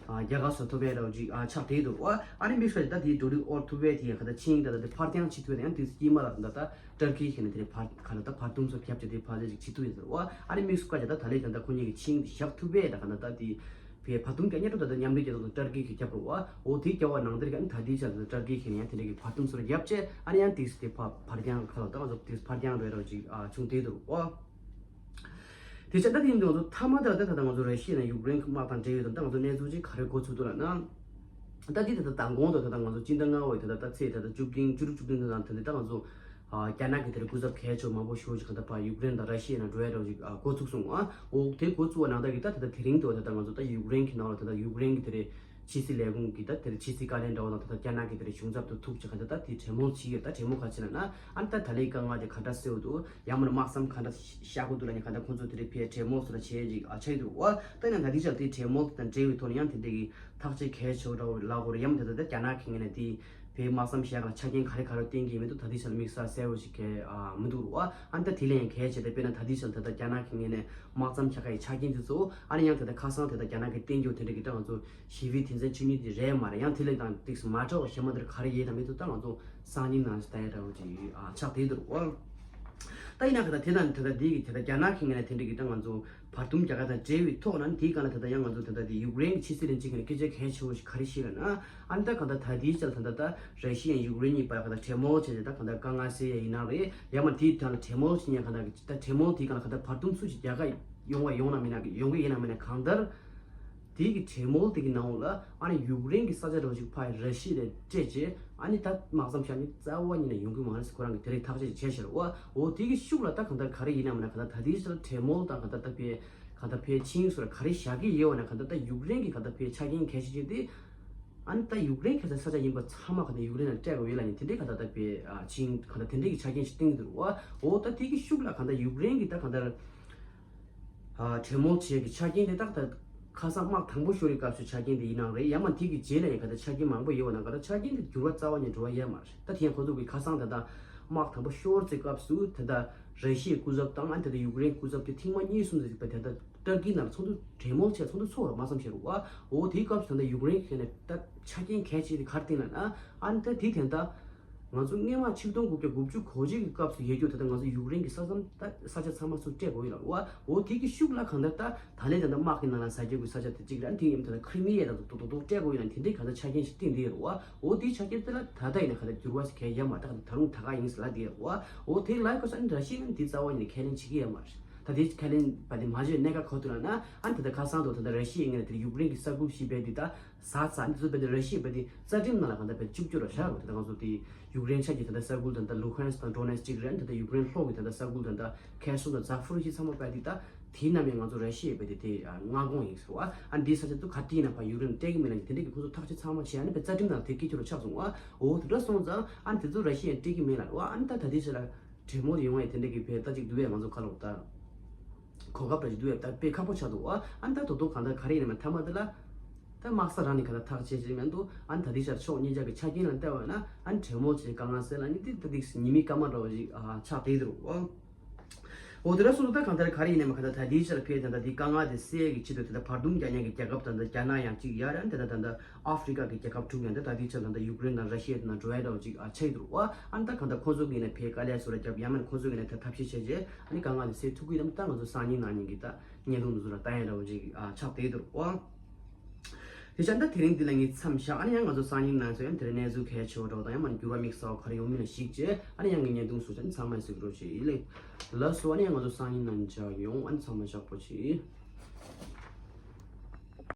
རྒྱ་གར་སོགས་ཐུབ་པའི་རོགས་ཅིག་ཆགས་བསྡད་འདུག་བ། ཨ་ནི་དམིགས་བསལ་ད་དེའི་འབྲུ་རིགས་འོར་ཐུབ་པའི་དེ་ཡང་ག་ད་ཆིན་ད་ད་དེ་ཕར་འགྱངས་བྱེད་ཐུབ་ན་ཡང་དེ་དཀྱིལ་མ་ལ་ད་ད་ཊར་ཀི་ཁེ་ནས་དེ་ཕར་ག་ད་ད་བར་འདུམ་སོགས་བརྒྱབ་བྱས་དེ་ཕར་ལས་ཅིག་བྱེད་ཐུབ་ཡོད་ཟེར་བ། ཨ་ནི་དམིགས་སུ་བཀར་བྱས་ད་ད་ལས་ད་ད་ཁོ་གཉིས་ཀྱི་ཆིན་དེ་བཞག་ཐུབ་པའི་ད་ག་ད་ད་དེ་བའི་བར་འདུམ་རྒྱག་སྙིང་བྲོ་ད་ད་མཉམ་འབྲེལ་རྒྱལ་ཚོགས་དང་ཊར་ཀི་གིས་བརྒྱབ་རོགས་བ། འོ་དེ་རྒྱབ་པ་ནང་དེར་ག་ནི་ད་དེའི་ཆ་ད་ཊར་ཀི་ཁེ་ནས་ཡང་དེ་འདྲ་གི་བར་འདུམ་སོགས་བརྒྱབ་བྱས་ཨ་ནི་ཡང་དེ་དེ་ཕར་ཕར་འགྱངས་ཁ་ལ་ད་ང་ཚོ་དེ་ཕར་འགྱངས་རེད་རོགས་ཅིག་བྱུང་བསྡད་འདུག་བ། དེ་བྱས་ད་དེ་ཡིན་དུས་ང་ཚོ་མཐའ་མ་དེ་ལ་ད་ད་ང་ཚོ་ར་ཤི་ཡ་ནས་ཡུཀ་རེན་གྱི་དམག་དང་འབྲེལ་ཡོད་དམ་ད་ང་ཚོ་གནས་ཚུལ་ཅིག་ག་རེ་གོ་ཚུལ་འདུག་ལབ་ན། ད་དེ་ད་ད་མདང་དགོང་དུ་ད་ད་ང་ཚོ་སྤྱི་ཟླ་ལྔ་པའི་ད་ད་ད་ཚེས་ད་ད་བཅུ་བདུན་བཅུ་དྲུག་བཅུ་བདུན་དེ་དང་ད་ད་ད་ང་ཚོ་རྒྱ་ནག་གི་དེ་རེད་སྐུ་ཚབ་གལ་ཆེ་བ་མང་པོ་ཞེ་པོ་ཅིག་ག་ད་ཕར་ཡུཀ་རེན་དང་ར་ཤི་ཡ་ནང་འགྲོ་ཡ་འདྲ་བོ་ཅིག་འགོ་ཚུགས་སོང་ཨ། འོ་དེ་འགོ་ཚུགས་པ་ནང་ད་གི་ད་ད་ད་དེ་རིང་དུ་ད་ད་ང་ཚོ་ད་ཡུཀ་རེན་གྱི་ནང་ལ་ད་ད་ཡུཀ་རེན་གྱི་དེ་རེད་ཕྱི་སྲིད་ལས་ཁུངས་ཀྱི་ད་དེ་རེད་ཕྱི་སྲིད་བཀའ་བློན་འདྲ་བོ་དང་ད་ད་རྒྱ་ནག་གི་དེ་རེད་གཞུང་ཚབ་ཏུ་ཐུག་ཅིག་ག་ད་ད་དེ་གྲོས་མོལ་བྱས་ཡོད། ད་གྲོས་མོལ་ག་ཅི་ལབ་ན་ཨ་ནི་ད་ད་ལའི་དཀའ་ངལ་དེ་ག་འདྲ་སེལ་འདུག་ཡང་མིན་ན་དམག་མཚམས་ག་འདྲ་བཞག་དགོས་འདུག་ལབ་ནས་ག་འདྲ་ཁོང་ཚོ་དེ་རིང་ཕར་གྲོས་མོལ་སོགས་ལ་བྱས་ཅིག་ཨ་ཆགས་ཀྱི་འདུག་བ། ད་ཡིན་ན་ད་ལྟའི་ཆར་དེ་གྲོས་མོལ་དང་འབྲེལ་བའི་ཐོག་ནས་ཡང་དེ་འདྲའི་ཐག་གཅོད་གལ་ཆེ་བོ་འདྲ་བོ་ལབ་དགོས་རེད། ཡང་མིན་ད་ལྟ་རྒྱ་ནག་གི་ངོས་ནས་དེ་ཕར་དམག་མཚམས་བཞག་ག་ཆ་རྐྱེན་ག་རེ་ག་རེ་བསྟན་གྱི་མི་འདུག་ད་ལྟའི་ཆར་དམིགས་བསལ་གསལ་བོ་ཞིག་ག་མི་འདུག་རུ་བ། ཨ་ནི་ད་དེ་ལས་ཡང་གལ་ཆེ་དེ་དཔེར་ན་ད་ལྟའི་ཆར་ད་ལྟ་རྒྱ་ནག་གི་ངོས་ནས་དམག་མཚམས་བཞག་ག་ཡི་ཆ་རྐྱེན་དེ་ཚོ་ཨ་ནི་ཡང་ད་ལྟ་ཁ་སང་དེ་ད་རྒྱ་ནག་གི་བསྟན་རྒྱུ་དེ་འདྲ་གི་ད་ང་ཚོ་ཞི་བའི་དོན་ཚན་བཅུ་གཉིས་དེ་རེད་མ་རེད། ཡང་དེ་ལས་དང་ཏིག་མ་འདྲ་བ་གཞན་མ་འདིར་ག་རེ་ཡོད་དང་མི་འདུག་ད་ང་ཚོ་སང་ཉིན་ནང་ལྟ་ཡ་འདྲ་བོ་ཅིག་ཨ་ཆགས་བསྡད་འདུག་རུ་བ། ད་ཡིན་ན་ག་ད་དེ་དང་དེ་ད་འདི་གི་དེ་ད་རྒྱ་ནག་གི་ངོས་ནས་དེ་འདྲ་གི་ད་ང་ཚོ་བར་འདུམ་རྒྱག་ག་དང་འབྲེལ་བའི་ཐོག་ན་དེའི་སྒང་ལ་ད་ལྟ་ཡང་ང་ཚོ་ད་ལྟ་དེ་ཡུཀ་རེན་གྱི་ཕྱི་སྲིད་བློན་ཆེན་གྱི་སྐད་ཆ་གལ་ཆེ་བོ་ཞིག་ག་རེ་བཤད་ལབ་ན། ཨ་ནི་ད་གང་ལྟར་ད་དེའི་ཆ་ལ་ད་ལྟ་ད་ར་ཤི་ཡ་ཡུཀ་རེན་གཉིས་བར་གང་ལྟར་གྲོས་མོལ་བྱས་ཏེ་ད་གང་ལྟར་དཀའ་ངལ་སེལ་ཡ་ཡིན་ན་རེད། ཡང་མ་དེའི་ཐད་ལ་གྲོས་མོལ་བྱེད་མཁན་གང་ལྟར་ད་གྲོས་མོལ་དེའི་སྒང་ལ་གང་ལྟར་བར་འདུམ་སུ་ཞིག་རྒྱག་ག་ཡོང་བ་ཡོང་ན་མིན་ན་ཡོང་གི་ཡིན་ན་མིན་ན་གང་ལྟར། དེའི་གི་གྲོས་མོལ་དེ་གི་ནང་ལ་ཨ་ནི་ཡུཀ་རེན་གྱི་ས་ཆ་འདྲ་བོ་ཞིག་ཕར་ར་ཤི་ཡ་ལ་སྤྲད་རྗེས་ཨ་ནི་ད་དམག་མཚམས་བཞག་ནི་རྩ་བ་ཉིད་ནས་ཡོང་གི་མ་རེད་ཟེར་ཁོ་རང་གིས་དེ་རིང་ཐག་གཅོད་བྱས་ཤར་བ། འོ་དེ་གི་ཤུགས་ལ་ད་གང་ལྟར་ག་རེ་ཡིན་ན་མིན་ན་གང་ལྟར་ད་དེའི་ཆ་ལ་གྲོས་མོལ་དང་གང་ལྟར་ད་ཕར་གང་ལྟར་ཕར་ཕྱིན་སོ་ར་ག་རེ་བཞག་གི་ཡོད་བ་ན་གང་ལྟར་ད་ཡུཀ་རེན་གྱི་གང་ལྟར་ཕར་ཆ་རྐྱེན་གལ་ཆེ་ཤོས་དེ་ཨ་ནི་ད་ཡུཀ་རེན་ག་ས་ས་ཆ་ཡིན་པ་ཚང་མ་གང་ལྟར་ཡུཀ་རེན་ལ་སྤྲད་དགོས་ཡོད་ལབ་ནས་དེ་འདྲའི་གང་ལྟར་ད་ཕར་ཕྱིན་གང་ལྟར་དེ་འདྲའི་གི་ཆ་རྐྱེན་ཞིག་བཏིང་གི་འདུག་བ། འོ་ད་དེ་གི་ཤུགས་ལ་གང་ལྟར་ཡུཀ་རེན་གྱི་ད་གང་ལྟར། ཨ། གྲོས་མོལ་བྱེད་ཀྱི་ཆ་རྐྱེན་དེ་ཏག་ཏག་ཁ་སང་དམག་དང་པོ་ཤོར་བའི་སྐབས་སུ་ཆ་རྐྱེན་དེ་ཡིན་ནའང་རེད། ཡང་མ་དེ་གི་རྗེས་ལ་ཡང་ག་ད་ཆ་རྐྱེན་མང་པོ་ཡོད་པ་ན་ག་ད་ཆ་རྐྱེན་དེ་འགྱུར་བ་རྩ་བ་ནས་འགྲོ་བ་ཡོད་མ་རེད། ད་དེ་ཡང་ཁོ་ཚོ་གི་ཁ་སང་ད་ད་དམག་དང་པོ་ཤོར་ཚེ་སྐབས་སུ་ད་ད་ར་ཤི་ཡའི་སྐུ་ཚབ་དང་ཨ་ད་ད་ཡུཀ་རེན་སྐུ་ཚབ་དེ་ཐེངས་མ་གཉིས་གསུམ་ཙམ་ཞིག་ད་ད་ཏར་ཀི་ནང་ཚོགས་འདུ་གྲོས་མོལ་བྱས་ཚོགས་འདུ་ཚོགས་པ་མ་བསམ་ཤེས་རུ་བ། འོ་དེའི་སྐབས་སུ་ད་ད་ཡུཀ་རེན་གྱི་ནས་ད་ཆ་རྐྱེན་གལ་ཆེ་དེ་ག་རེ་བཏིང་ལབ་ན་ཨ་ད་དེ་དེ་ད། ང་ཚོ་སྔོན་མ་ཆིག་སྟོང་དགུ་བརྒྱ་དགུ་བཅུ་གོ་གཅིག་གི་སྐབས་སུ་ཡོད་རྒྱུ་ད་ལྟ་ང་ཚོ་ཡུཀ་རེན་གྱི་ས་མཚམས་ད་ས་ཆ་ཚང་མ་ཚུར་སྤྲད་དགོས་ཡོད་ལ་རུ་བ། འོ་དེ་གི་ཤུགས་ལ་གང་ལྟར་ད་ད་ལན་ད་ལྟ་དམག་གི་ནང་ལ་ཟ་རྒྱུ་གི་ས་ཆ་དེ་གཅིག་རེད། དེ་ཡིན་ད་ལྟ་ཁི་རི་མི་ཡ་ད་ལྟ་རྡོག་རྡོག་སྤྲད་དགོས་ཡོད་ལ་དེ་འདྲའི་གང་ལྟར་ཆ་རྐྱེན་ཞིག་བཏིང་བསྡད་ཡོད་རུ་བ། འོ་དེའི་ཆ་རྐྱེན་དེ་ལ་ད་ལྟ་ཡིན་ན་གང་ལྟར་འགྱུར་བ་ཞིག་གང་ཡང་ཡོད་མ་རེད། ད་ད་རུང་ད་ག་ཡིན་ཟེར་ལབ་བསྡད་ཡོད་རུ་བ། འོ་དེ་ལ་ཡི་གོ་ས་ནི་ར་ཤི་ཡ་ནི་དེ་རྩ་བ་ཉིད་ནས་ཁས་ལེན་བྱེད་ཀྱི་ཡོད་མ་རེད། ད་དེ་ཁས་ལེན་པ་དེ་མ་བྱས་གནད་འགག་ག་རེ་འདུག་ལབ་ན་ཨ་ནི་ད་ལྟ་ཁ་སང་དུ་ད་ལྟ་ར་ཤི་ཡའི་ངོས་ནས་དེ་ཡུཀ་རེན་གྱི་ས་ཁུལ་ཞིག་རྦད་དེ་ད། ཟ་ཚ་འདི་ཚོ་བས་ཏེ་ར་ཤི་ཡ་བས་ཏེ་རྩ་ཁྲིམས་ནང་ལ་གང་ལྟར་བས་བཅུག་རྒྱུ་ར་བཞག་རོགས། དེ་ལྟར་ང་ཚོ་དེ་ཡུཀ་རེན་ཆ་གི་ད་ལྟ་ས་ཁུལ་དང་ད་ལུ་ཧན་སི་དང་ཌོ་ནེ་སི་ཅིག་རེད། ད་ལྟ་ཡུཀ་རེན་ལྷོ་གི་ད་ལྟ་ས་ཁུལ་དང་ད་ཁེར་སོང་དང་ཛ་ཧྥུ་རི་ཞི་ཚང་མ་བས་ཏེ་ད་དེའི་ནང་ནས་ང་ཚོ་ར་ཤི་ཡ་བས་ཏེ་དེ་མངའ་ཁོངས་ཡིན་ཟེར་བ། ཨ་འདིའི་ས་ཆ་ཚོ་ག་དུས་ཡིན་ན་ཕར་ཡུཀ་རེན་སྤྲད་ཀྱི་མིན་ལ་དེ་འདྲ་གི་ཁོ་ཚོ་ཐག་གཅོད་ཚང་མ་བྱས། ཨ་ནི་བས་རྩ་ཁྲིམས་ནང་དེ་སྐད་ཆ་ར་ཆགས་སོང་བ། འོ་དེ་འདྲ་སོང་ཙང་ཨ་ནི་དེ་ཚོ་ར་ཤི་ཡ་སྤྲད་ཀྱི་མིན་ལ་བ། ཨ་ནི་ད་ད་དེ་ཆ་ལ། གྲོས་མོལ་ཡོང་བའི་དེ་འདྲ་གི་བས་ད་ཅིག་འདུག་བས་ང་ཚོ་ཁ་ལོག་ད། གོ་སྐབས་ར་ཅིག་འདུག་བས་ད་དཔེ་ཁག་པོ་ཆགས་འདུག་བ། ཨ་ནི་ད་དོ་དོ་གང་ལྟར་ག་རེ་ཡིན་ན་མཐའ་མ་དེ་ལ། ད་དམག་ས་རང་ནས་གང་ལྟར་ཐག་བཅད་ཀྱི་མི་འདུག་ཨ་ནི་ད་དེ་ཆར་ཕྱོགས་གཉིས་ཆ་གི་ཆ་རྐྱེན་ལ་བལྟས་པ་ན་ཨ་ནི་གྲོས་མོལ་བྱས་དཀའ་ངལ་སེལ་ལ་ནི་དེ་ད་དེ་ཉི་མའི་སྐར་མ་འདྲ་བོ་ཞིག་ཨ་ཆགས་བསྡད་འདུག་བ། འོ་དེ་འདྲ་སོང་ཙང་ད་གང་ལྟར་ག་རེ་ཡིན་ན་མ་གང་ལྟར་ད་དེ་ཆར་ཕེབས་ད་ད་དེ་དཀའ་ངལ་དེ་སེལ་གྱི་ཆེད་དུ་དེ་ད་བར་འདུམ་རྒྱག་མཁན་གྱི་རྒྱལ་ཁབ་ད་ད་རྒྱ་ནག་ཡང་གཅིག་ཡ་ར་ཨ་ནི་ད་ད་ད་ད། ཨ་ཧྥི་རི་ཀ་གི་རྒྱལ་ཁབ་དྲུག་ཡང་དེ་ད་ལྟའི་ཆར་ད་ལྟ་ཡུཀ་རེན་དང་ར་ཤི་ཡ་དེ་ནང་འགྲོ་ཡ་འདྲ་བོ་ཅིག་ཨ་ཆགས་ཀྱི་འདུག་བ། ཨ་ནི་ད་གང་ལྟར་ཁོང་ཚོ་གི་ནས་ཕའི་དཀའ་ལས་བཟོ་འདྲ་བརྒྱབ་ཡང་མིན་ཁོང་ཚོ་གི་ནས་ད་ཐབས་ཤེས་བྱས་རྗེས་ཨ་ནི་དཀའ་ངལ་དེ་སེལ་ཐུབ་ཀྱི་དམ། ད་ང་ཚོ་སང་ཉིན་གནངས་ཉིན་གྱི་ད་བརྙན་ཐུང་དེ་ཚོ་ལ་ལྟ་ཡ་འདྲ་བོ་ཅིག་ཨ་ཆགས་བསྡད་འདུག་བ། དེ་ཆ་ད་དེ་རིང་འདི་ལ་ངས་མཚམས་བཞག་ཨ་ནི་ཡང་ང་ཚོ་སང་ཉིན་གནངས་ཚོ་ཡང་དེ་རིང་གནས་ཚུལ་གལ་ཆེ་བ་འདྲ་བོ་དང་ཡང་མིན་འགྱུར་བ་དམིགས་བསལ་བ་ག་རེ་ཡོང་མིན་ལ་གཞིགས་རྗེས་ཨ་ནི་ཡང་ངས་བརྙན་ཐུང་བཟོ་བྱ་ནི་ཚང་མ་གཟིགས་རོགས་བྱེད་ཡིན་ལེ། ལགས་སོ། ཨ་ནི་ཡང་ང་ཚོ་སང་ཉིན་གནངས་མཇལ་ཡོང་། ཨ་ནི་ཚང་མ་ཞག་པོ་ཅིག